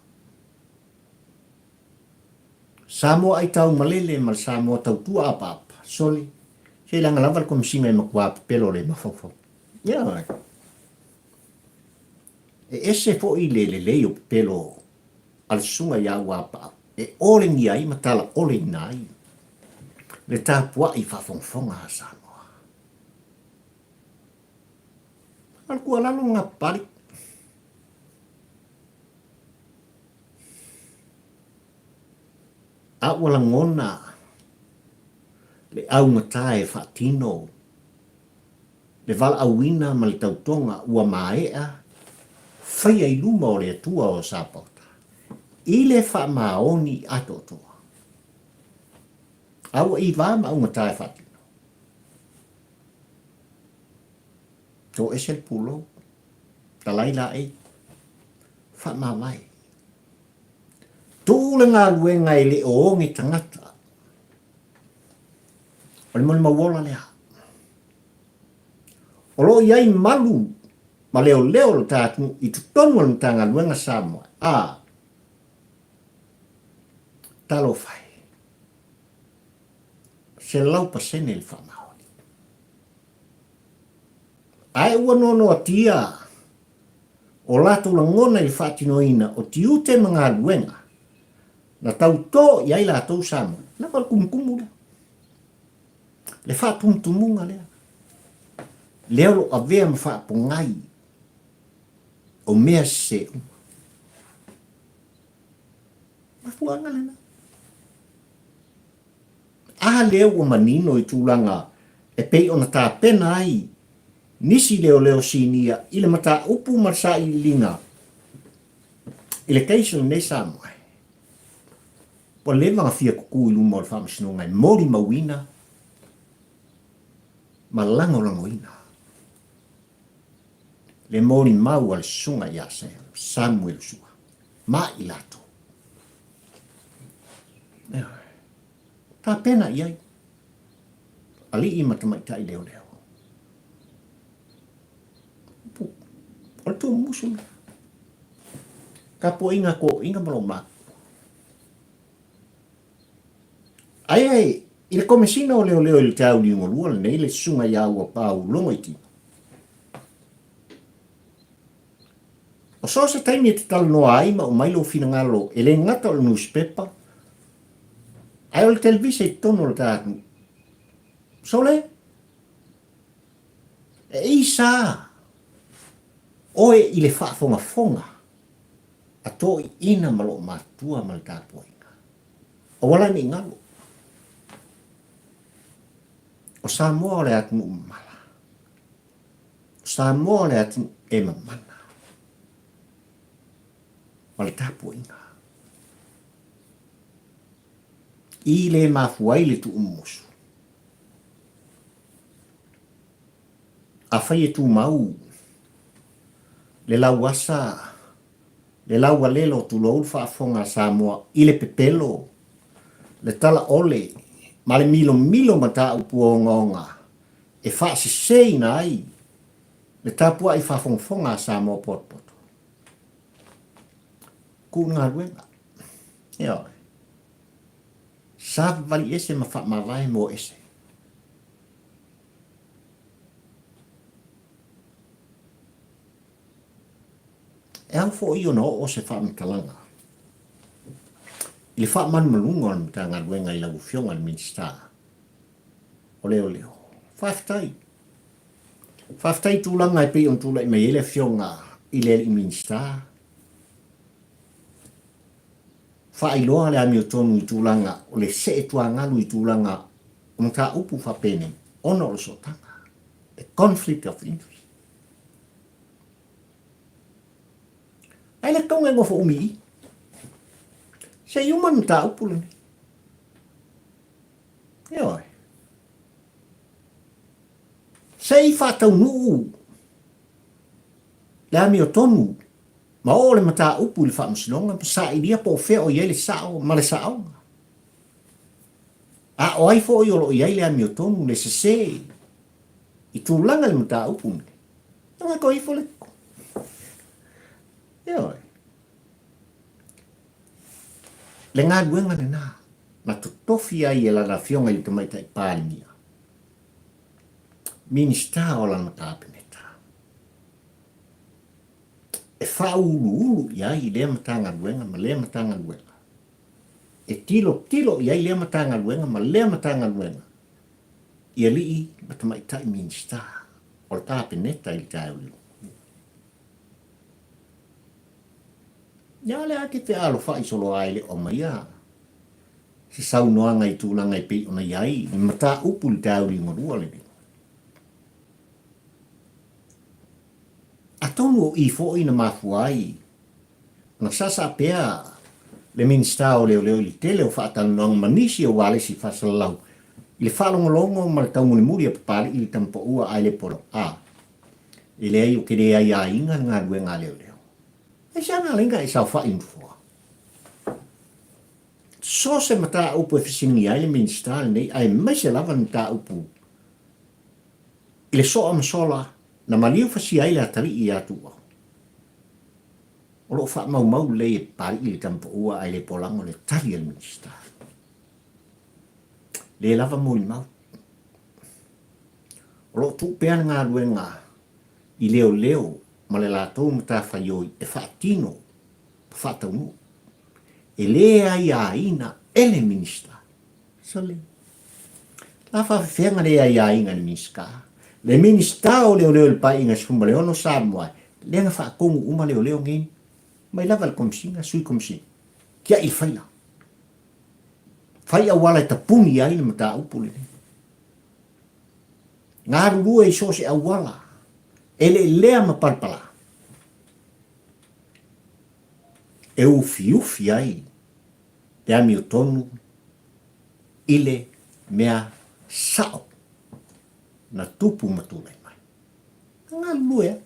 Samoa aitaumalele ma le Samoa tautua apaapa, sole, se leaga lava le Komesina e matua pepelo le mafaufau. Ioe. E ese foi le lelei o pepelo a le susuga ia Auapaau e olegia ai ma talaoleina ai le tapuai faafogafoga a Samoa. O le tuualalo lena Papalii. A ua lagona le augata e faatino le valaauina ma le tautoga ua maea faia i luma o le Atua o Sapaota, i le faamaoni atoatoa. A ua iva ma augata e faatino. Toese le pulou, talai laei, faamavae. Tuu le galuega e le o oge tagata. O le molimau ola lea. O lo o i ai malu ma leoleo o le ta atunuu i totonu o le Matagaluega Samoa. A, talofa e, 100% le faamaoni. Ae ua noanoatia o latou lagona i le faatinoina o tiute ma galuega na tautō i ai latou Samoa. Lava le kumukumu lea. Le faatumutumuga lea. Lea o lo o avea ma faapogai o mea sese uma. Mafuaaga lena. A lea ua manino i tulaga e pei ona tapena ai nisi leoleo sinia i le mataupu ma le sailiiliga i le case lenei Samoa, ua leva ona fia kuku i luma o le Faamasinoga e molimauina ma lagolagoina le molimau a le Susuga ia Samuel Sua ma i latou. Tapena i ai alii ma tamaitai leoleo. O le tuumusu lea. Tapuaiga a toeaiina ma lou matua. Aia i le Komesina o Leoleo i le Taauliugalua lenei le Susuga ia Uapau Logoitino. O so o se taimi e te talanoa ai ma aumai lou finagalo e le gata o le nusipepa, ae o le televise i totonu o le ta atunuu. Sole, e isa oe i le faafogafoga a toeaiina ma loo matua ma le tapuaiga. Aua la ne i galo. O Samoa o le atunuu mamala. O Samoa o le atunuu e mamana ma le tapuaiga. I le mafua ai le tuumumusu. Afai e tumau le lauasa, le laualelo tulou le faafofoga a Samoa i le pepelo, le talaole ma le milomilo mataupu ogaoga e faaseseina ai le tapuai faafogafoga a Samoa potopoto. Kuu le galuega. Ioe. Savali ese ma faamavae mo ese. E ao foi ona oo se faamatalaga i le faamalumaluga o le Matagaluega i lau Afioga i le Minisita o Leoleo. Faafetai. Faafetai i tulaga e pei ona tulai mai ai le Afioga i le Alii Minisita. Faailoa le amiotonu i tulaga o le see tuagalu i tulaga o mataupu faapenei ona o le sootaga, the conflict of interest. Ae le tatau ona e nofo umi i i. Se i uma le mataupu lenei. Ioe. Se i faataunuu le amiotonu. Ma oo le mataupu i le Faamasinoga ma sailia po o fea o i ai le sao ma le saoga. A o ai foi o lo o i ai le amiotonu, le sese i tulaga i le mataupu lenei, ia toe ifo le Ioe. Le galuega lena na totofi ai e lana afioga i le Tamaitai Palemia, Minisita o lana Kapeneta, e faauluulu i ai lea Matagaluega ma lea Matagaluega, e tilotilo i ai lea Matagaluega ma lea Matagaluega i alii ma tamaitai Minisita o le Kapeneta i le taeao lelei. Ia lea e te fealofai solo ai le o aumaia se saunoaga i tulaga e pei ona i ai le mataupu i le taeao liugalua lenei. Atonu o i foi na mafua ai ona saasaa pea le Minisita o Leoleo i le tele o faatalanoaga ma nisi o ualesi faasalalau i le faalogologo ma le taumolimuli a Papalii i le tamapaua ae le polo a e leai ou te le aiaina le galuega a leoleo. Aisea na ala ai na e saofai i nofoa? So se mataupu e fesiligia ai le Minisita lenei aemaise lava le mataupu i le soa ma sola na maliu fasia ai le atalii ia Tuuau. O lo o faamaumau lelei e Papalii le tamapaua ae le polago le tali a le Minisita. Le lava molimau. O lo o tuu pea le galuega i leoleo ma le latou matafaioi e faatino ma faataunuu. E le aiaina e le Minisita. Sole. La faafefea le aiaina e le Minisita? Le Minisita o Leoleo i le Paeaiga 16 Samoa, lea na faatonu uma leoleo nei mai lava i le Komesina, Sui Komesina, tiai le faila. Fai auala e tapuni ai le mataupu lenei. Galulue i so o se auala, eleelea ma palapala, e ufiufi ai le amiotonu i le mea sao na tupu ma tulai mai. Na galulue ai.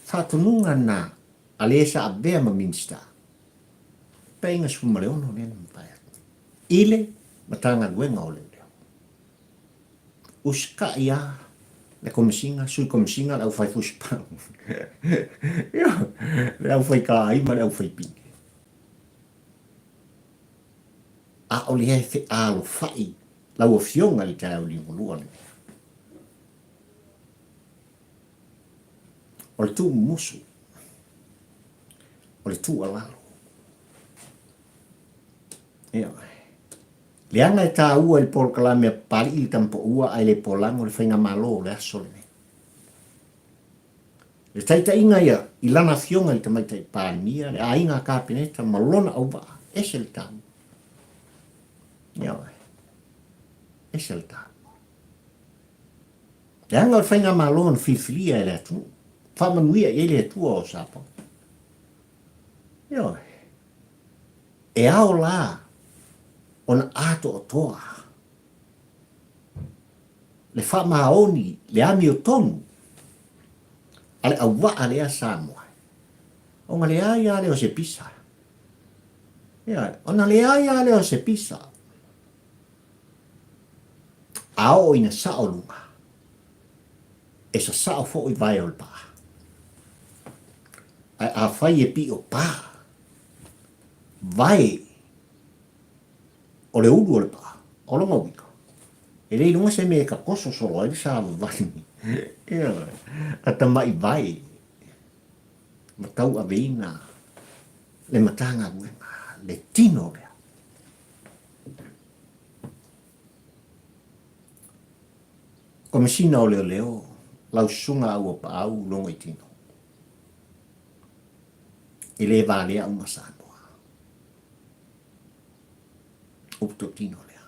Faatonuga na a le sa avea ma Minisita, Paeaiga 16 lea na mavae atu i le Matagaluega o Leoleo. Usikai a le Komesina, Sui Komesina, le aufai fusipau, le aufai kaai ma le aufai pine. A o lea e fealofai lau Afioga i le taeao liugalua lenei. O le tuumumusu, o le tuualalo. Ioe. Leaga e taua i le polokalame a Papalii le Tamapaua ae le polago le Faigamalo o le aso lenei. Le taitaiga ia i lana afioga i le Tamaitai Palemia, le aiga Kapeneta ma lona auvaa, ese le taua. Ioe. Ese le taua. Leaga o le Faigamalo na filifilia e le atunuu. Faamanuia i ai le Atua o Samoa. Ioe. E ao la ona atoatoa le faamaoni, le amiotonu a le auvaa lea Samoa, ona leai lava lea o se pisa. Ioe, ona leai lava lea o se pisa. A oo ina sao luga, e sasao foi vae o le paa. Ae afai e pio pa, vae o le ulu o le paa, o lona uiga, e le iloga se mea e takoso solo ai le savavali. Ioe, a tamai vae ma tauaveina le Matagaluega, le tino lea. Komesina o Leoleo, lau Susuga Auapaau Logoitino. E le valea uma Samoa. Upu totino lea.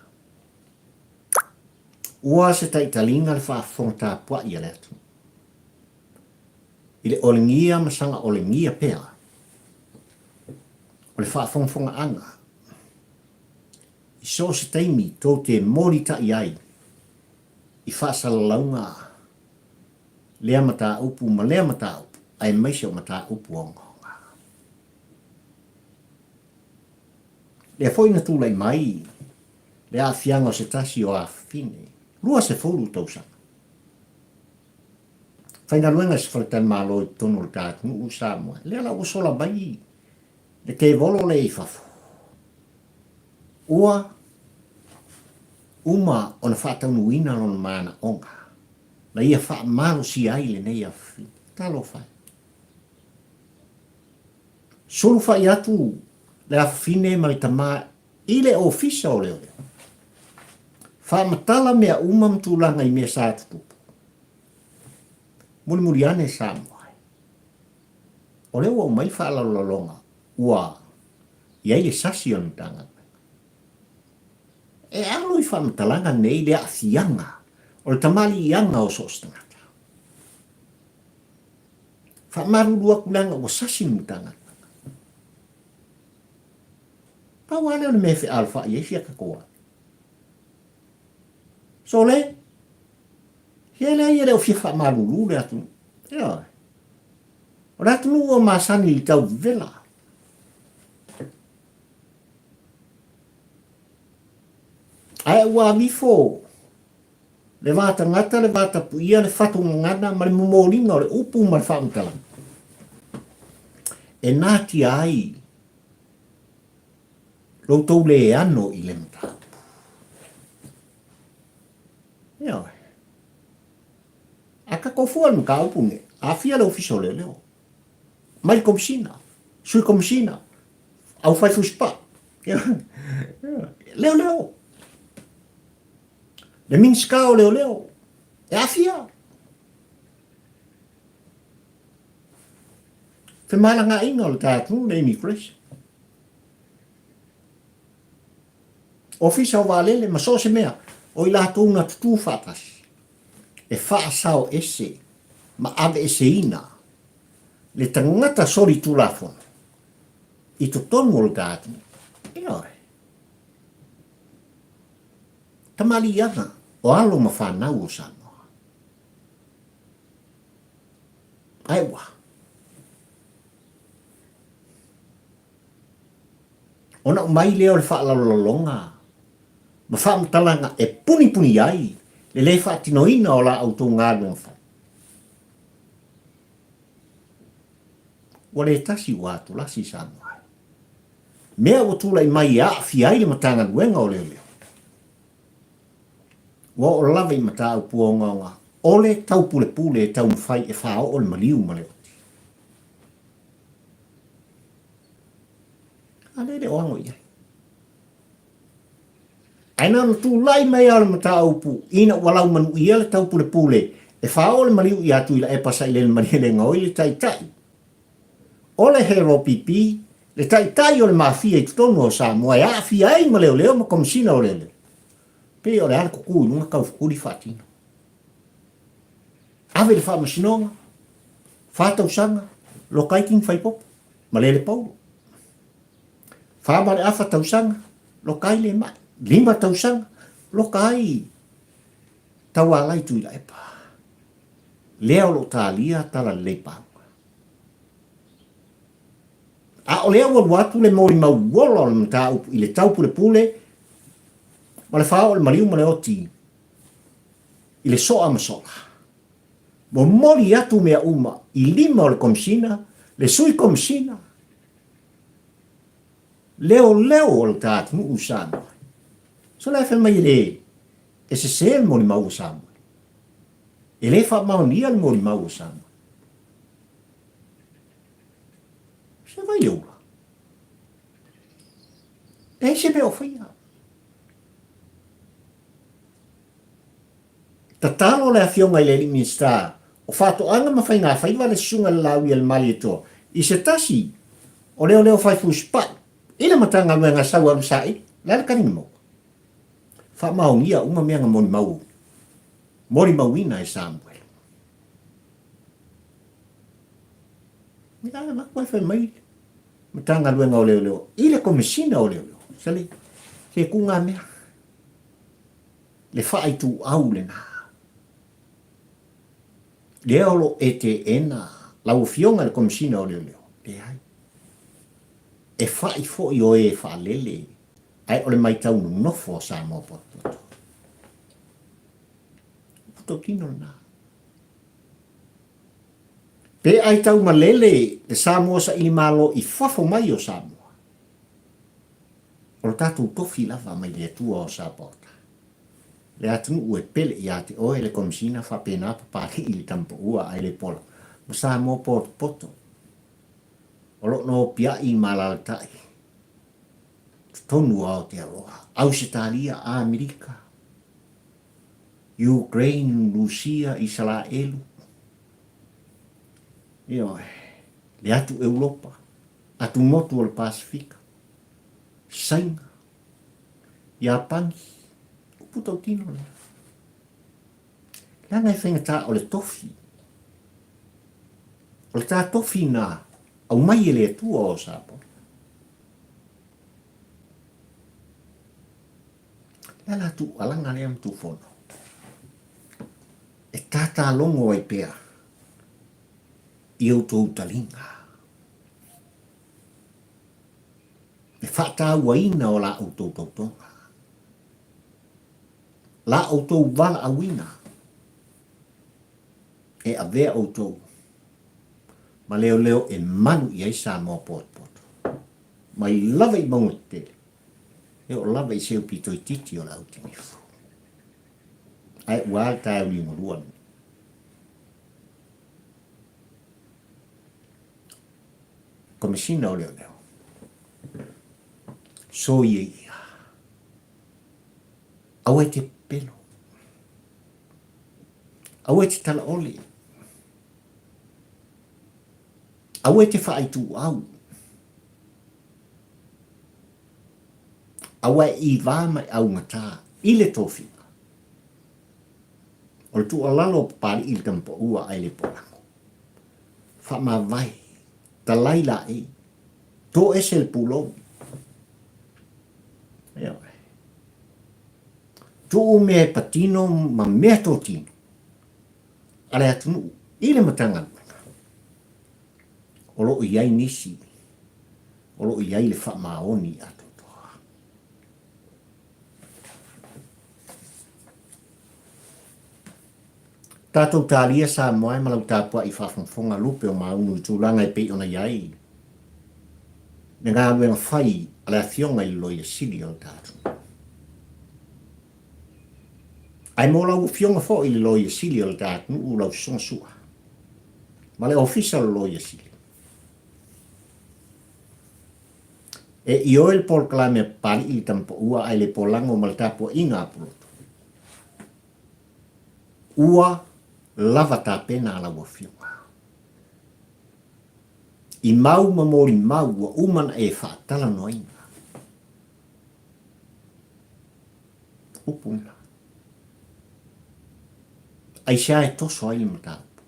Ua se taitaliga le faafofoga tapuai a le atunuu. I le olegia ma saga olegia pea o le faafogafogaaga i so o se taimi tou te molitai ai i faasalalauga lea mataupu ma lea mataupu aemaise o mataupu ogaoga. Lea foi na tulai mai le aafiaga o se tasi o afafine, 20 tausaga. Faigaluega i se faletalimalo i totonu o le ta atunuu o Samoa. Lea la ua sola mai le kevolo lea i fafo. Ua uma ona faataunuuina lona manaoga na ia faamalosia ai lenei afafine. Talofa e. Sulufai atu le afafine ma le tama i le ofisa o leoleo. Faamatala mea uma ma tulaga i mea sa tutupu. Mulimuli ane Samoa e. O lea ua aumai le faalalolaloga ua i ai le sasi o le Matagaluega. E alo i faamatalaga nei le aafiaga o le tamaliiaga o so o se tagata. Faamalulu atu leaga ua sasi le Matagaluega. Pau lava lea o le mea e fealofai ai sia tatou alo. Sole, ia leai e le o fia faamalulu le atunuu. Ioe. O le atunuu ua masani i le tauvevela. Ae ua alifo le va tagata, le va tapuia, le fatu gagana ma le momoliga o le upu ma le faamatalaga e natia ai lo outou le ano i le mataupu. Ioe. A tatou fua i le mataupu lenei, aafia le Ofisa o Leoleo, mai le Komesina, Sui Komesina, aufai fusipaa, leoleo, le Minisita o Leoleo, e aafia. Femalagaaiga o le ta atunuu, le immigration. Ofisa o Vaalele ma so o se mea, o i latou na tutū faatasi e faasao ese ma aveeseina le tagata solitulafono i totonu o le ta atunuu. Ioe. Tamaliiaga o alo ma fanau o Samoa. Ae ua. Ona aumai lea o le faalalolaloga ma faamatalaga e punipuni ai le lē faatinoina o la outou galuega fai. Ua le tasi ua atulasi Samoa e. Mea ua tulai mai e aafia ai le Matagaluega o Leoleo. Ua oo lava i mataupu ogaoga o le taupulepule e taumafai e faaoo le maliu ma le oti. A lea e le o ano i ai. Ae na ona tulai mai lava o le mataupu ina ua laumanuia le taupulepule e faaoo le maliu ia Tuilaepa Sailele Malielegaoi le taitai o le HRPP, le taitai o le Mafia i totonu o Samoa e aafia ai ma leoleo ma Komesina o Leoleo. Pei o le a le kuku i luga taufetuli faatino. Ave i le faamasinoga, fa tausaga, loka ai King Faipopo, malele Paulo. Fa ma le afa tausaga, loka ai Lemai. Lima tausaga, loka ai Taualai Tuilaepa. Lea o lo o talia Talalelei Pauga. A o lea ua alu atu le molimau ola o le mataupu i le taupulepule ma le fao o le maliu ma le oti i le soa ma sola. Momoli atu mea uma i lima o le Komesina, le Sui Komesina, leoleo o le ta atunuu i Samoa. So la e fai mai e le e sese le molimau o Samoa. E le faamaonia le molimau o Samoa. Se vai le ula. E se mea o faia. Tatalo le Afioga i le Alii Minisita o Faatoaga ma Faigafaiva le Susuga i le Laauialemalietoa i se tasi o leoleo fai fusipai i le Matagaluega Sau Alu Saili, le a le taliga maua? Faamaonia uma mea na molimau, molimauina e Samuele. Ia, avatu ai fai mai Matagaluega o Leoleo i le Komesina o Leoleo. Sale, se ku ngā mea. Le faaituau lena. Lea o lo o e teena lau Afioga i le Komesina o Leoleo. Leai. E fai foi o e faalele. Ae o le maitau nonofo a Samoa potopoto. Upu tautino lena. Pe ai tau malele le Samoa saili malo i fafo mai o Samoa, o le tatou tofi lava mai le Atua o Sapaota. Le atunuu e pele ia te oe le Komesina faapena Papalii le Tamapaua ae le pola ma Samoa potopoto o lo o nopiai ma alalatai totonu o Aotearoa, Ausetalia, Amerika, Ukraine, Rusia, Isalaelu, ioe, le atu Europa, atumotu o le Pasefika, Saina, Iapani, upu tautino lea. Leaga e faigata o le tofi. O le tā tofi na aumai e le Atua o Samoa. Le ala tuualaga lea ma tuufono. E tātālogo ai pea i outou taliga. Le faatauaina o la outou tautoga. La outou valaauina e avea outou ma leoleo e malu i ai Samoa potopoto. Mai lava i mauga tetele, e oo lava i seu pito itiiti o le autinifu. Ae ua a le taeao liugalua lenei. Komesina o Leoleo. Soia ia. Aua e te pepelo. Aua e te talaole. Aua e te whaaituau. Aua e ivā mai augata i le tofiga. O le tuualalo o Papali'i i le tamapaua ae le polago. Faamavae, talai laei, toese le pulou. Ioe. Tuu mea e patino ma mea totino a le atunuu i le Matagaluega o lo o i ai nisi o lo o i ai le faamaoni atoatoa. Tatou talia Samoa e ma lau tapuai faafogafoga lupe o Maunu i tulaga e pei ona i ai le galuega fai a le Afioga i le Loia Sili o le ta atunuu. Ae mo lau Afioga foi i le Loia Sili o le ta atunuu lau Susuga Sua ma le Ofisa o le Loia Sili. E ioe le polokalame a Papali'i le Tamapaua ae le polago ma le tapuaiga a Pulotu. Ua lava tapena a lau Afioga. I mau ma molimau ua uma na e faatalanoaina. Upu na. Aisea e toso ai le mataupu?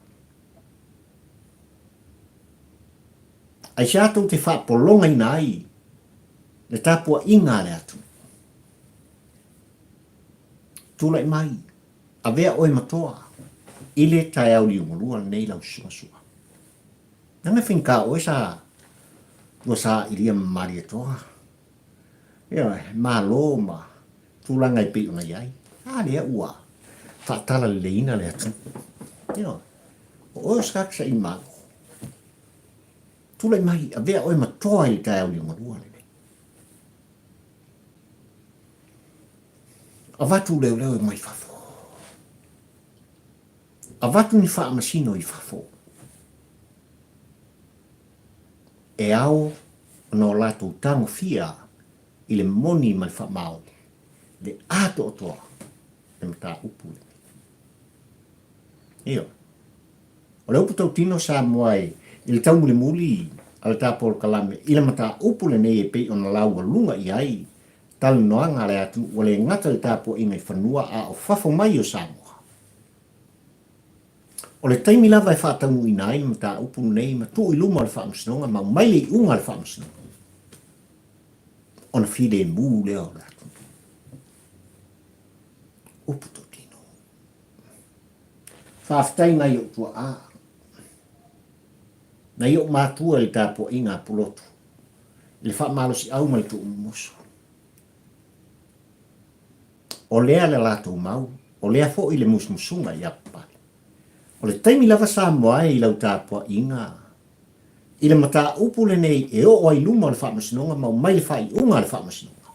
Aisea tou te faapologaina ai le tapuaiga a le atunuu? Tulai mai, avea oe ma toa i le taeao liugalua lenei lau suasua. Leaga e faigata oe sa ua sailia ma Malietoa. Ioe, malo ma tulaga e pei ona i ai. A lea ua faatalaleleiina le atunuu. Ioe, o oe o se tagata saili malo. Tulai mai, avea oe ma toa i le taeao liugalua lenei. Avatu leoleo mai fafo. Avatu ni faamasino i fafo. E ao ona o latou tagofia i le moni ma le faamaoni, le atoatoa le mataupu lenei. Ioe. O le upu tautino Samoa e i le taumulimuli a le ta polokalame i le mataupu lenei e pei ona laualuga i ai talanoaga a le atunuu ua le gata i le tapuaiga i fanua a o fafo mai o Samoa. O le taimi lava e faataunuuina ai le mataupu lenei ma tuu i luma o le Faamasinoga ma aumai le iuga a le Faamasinoga ona filemu lea o le atunuu. Upu tautino. Faafetai nai ou tuaa, nai ou matua i le tapuaiga a Pulotu, i le faamalosiau ma le tuumumusu. O lea le latou mau, o lea foi le musumusuga ia Papalii. O le taimi lava Samoa e i lau tapuaiga i le mataupu lenei e oo ai luma o le Faamasinoga ma aumai le faaiuga a le Faamasinoga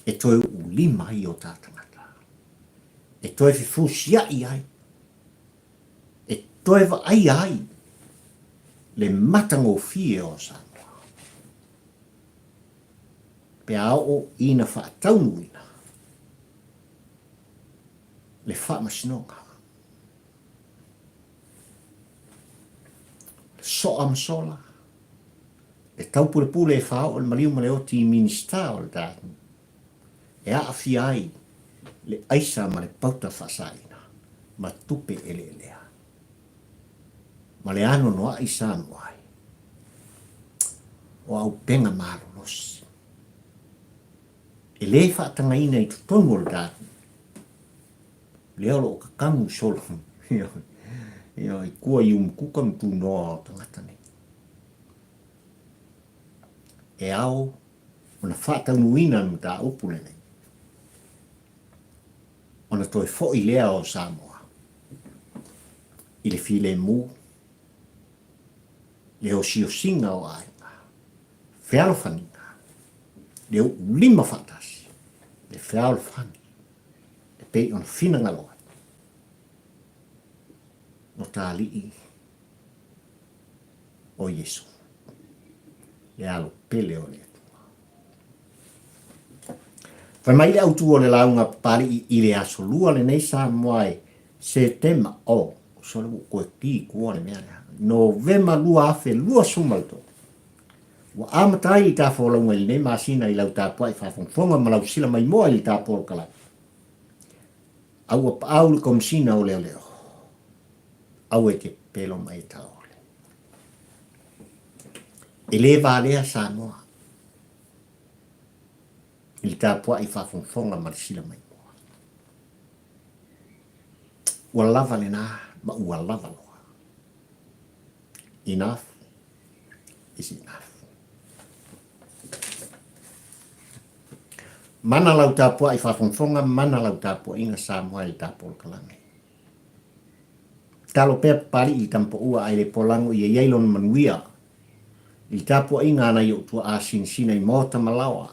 e toe uulima ai o ta tagata, e toe fefusiai ai, e toe vaaia ai le matagofie o Samoa pe a oo ina faataunuuina le Faamasinoga. Le soa ma sola, le taupulepule e faaoo le maliu ma le oti i Minisita o le tatou e aafia ai le aisa ma le pauta faasaina ma tupe eleelea ma le anoanoai Samoa ai o auupega malolosi e le faatagaina i totonu o le tatou lea o lo o kakamu solo i kua i umukuka ma tunoa o tagata nei. E ao ona faataunuuina le mataupu lenei, ona toe foi lea o Samoa i le filemu, le osiosiga o aiga, fealofaniga, le uulima faatasi, le fealofani e pei ona finagalo ai o ta Alii o Iesu, le Alo pele o le Atua. Fai mai le autu o le lauga a Papalii i le Aso Lua lenei Samoa e Setema, oh, sole ua koe ki kua le mea lea, Novema 2023. Ua amata ai le ta folauga i lenei masina i lau tapuai faafogafoga ma lau sila maimoa i le ta polokalame. A ua paau le Komesina o Leoleo, aua e te pepelo ma e taole. E le valea Samoa i le tapuai faafogafoga ma le sila maimoa. Ua lava lena ma ua lava loa. Enough is enough. Mana lau tapuai faafogafoga, mana lau tapuaiga Samoa i le ta polokalame. Talo pea Papalii i le tamapaua ae le polago ia iai lona manuia i le tapuaiga a nai ou tuaa sinasina i maota ma laoa.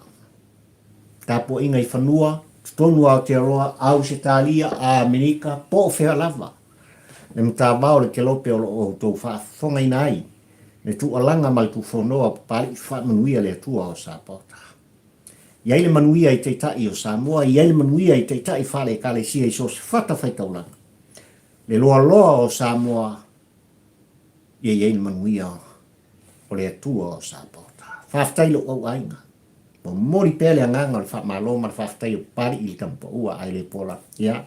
Tapuaiga i fanua, totonu o Aotearoa, Ausetalia, Amerika, po o fea lava le matavao o le kelope o lo o outou faafofogaina ai le tuualaga ma le tuufonoa o Papalii faamanuia le Atua o Sapaota. I ai le manuia i Taitai o Samoa, i ai le manuia i Taitai faale-Ekalesia i so o se fatafaitaulaga, le loaloa o Samoa, ia i ai le manuia o le Atua o Sapaota. Faafetai i lou auaiga. Momoli pea le agaga o le faamalo ma le faafetai o Papalii i le tamapaua ae le pola. Ia,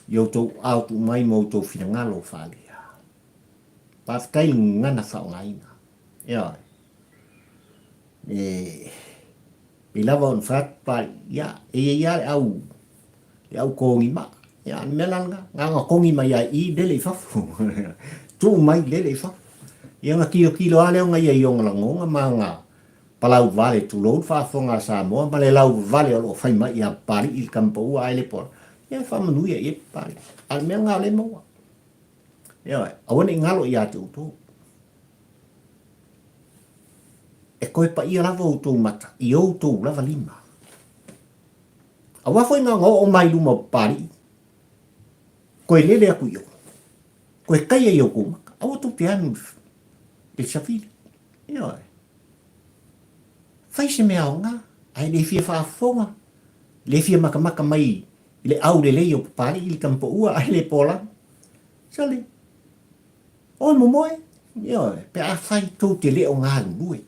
i outou ao tuu mai ma outou finagalo faaalia. Faafetai le gagana faaaogaina. Ioe. E pei lava ona fai atu Papalii, ia, e i ai lava le au, le au kogi maa. Ia, o le mea la lena, na ona kogi mai lava i i, lele i fafo. Tuu mai, lele i fafo. Ia ona tilotilo lava lea o ia i ona lagona ma ona palau vale, tulou le faafofoga a Samoa, ma le lau vale o lo o fai mai ia Papalii i le tamapaua ae le pola. Ia, e faamanuia i ai Papalii. A o le mea lena o lea e maua. Ioe, aua ne i galo ia te outou. E toe paia lava outou mata i outou lava lima. Aua foi na ona oo mai luma o Papalii, toe lele atu i o, toe taia i outou mata. Aua tou te anu i le savili. Ioe. Fai se mea aoga, ae le fia faafofoga, le fia makamaka mai i le aulelei o Papalii i le tamapaua ae le pola. Sole, oe momoe, ioe, pe afai tou te le o galulue.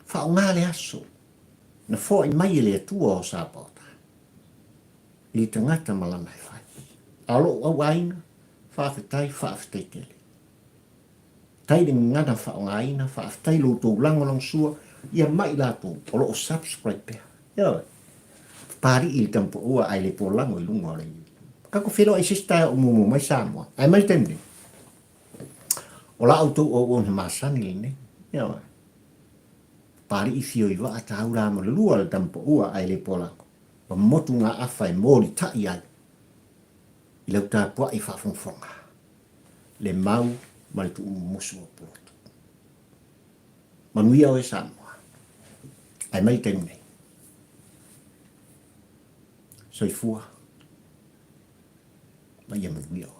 Faaaoga le aso na foai mai e le Atua o Sapaota i le tagata ma lana e fai. A o lou auaiga, faafetai, faafetai tele. Tai le gagana faaaogaina, faafetai lo outou lagolagosua ia ma i latou o lo o subscribe pea. Ioe. Papalii i le tamapaua ae le polago i luga o le Tatou feiloai i se isi taeao o muamua mai Samoa. Ae mai le taimi nei, o la outou auauna masani lenei. Ioe. Papalii fio i vaa taula ma le lua le tamapaua ae le polago, ma motu ngā afa e molitai ai i lau tapuai faafogafoga, le mau ma le tuumumusu o Pulotu. Manuia oe Samoa. Ae mai le taimi nei. Soifua ma ia manuia oe.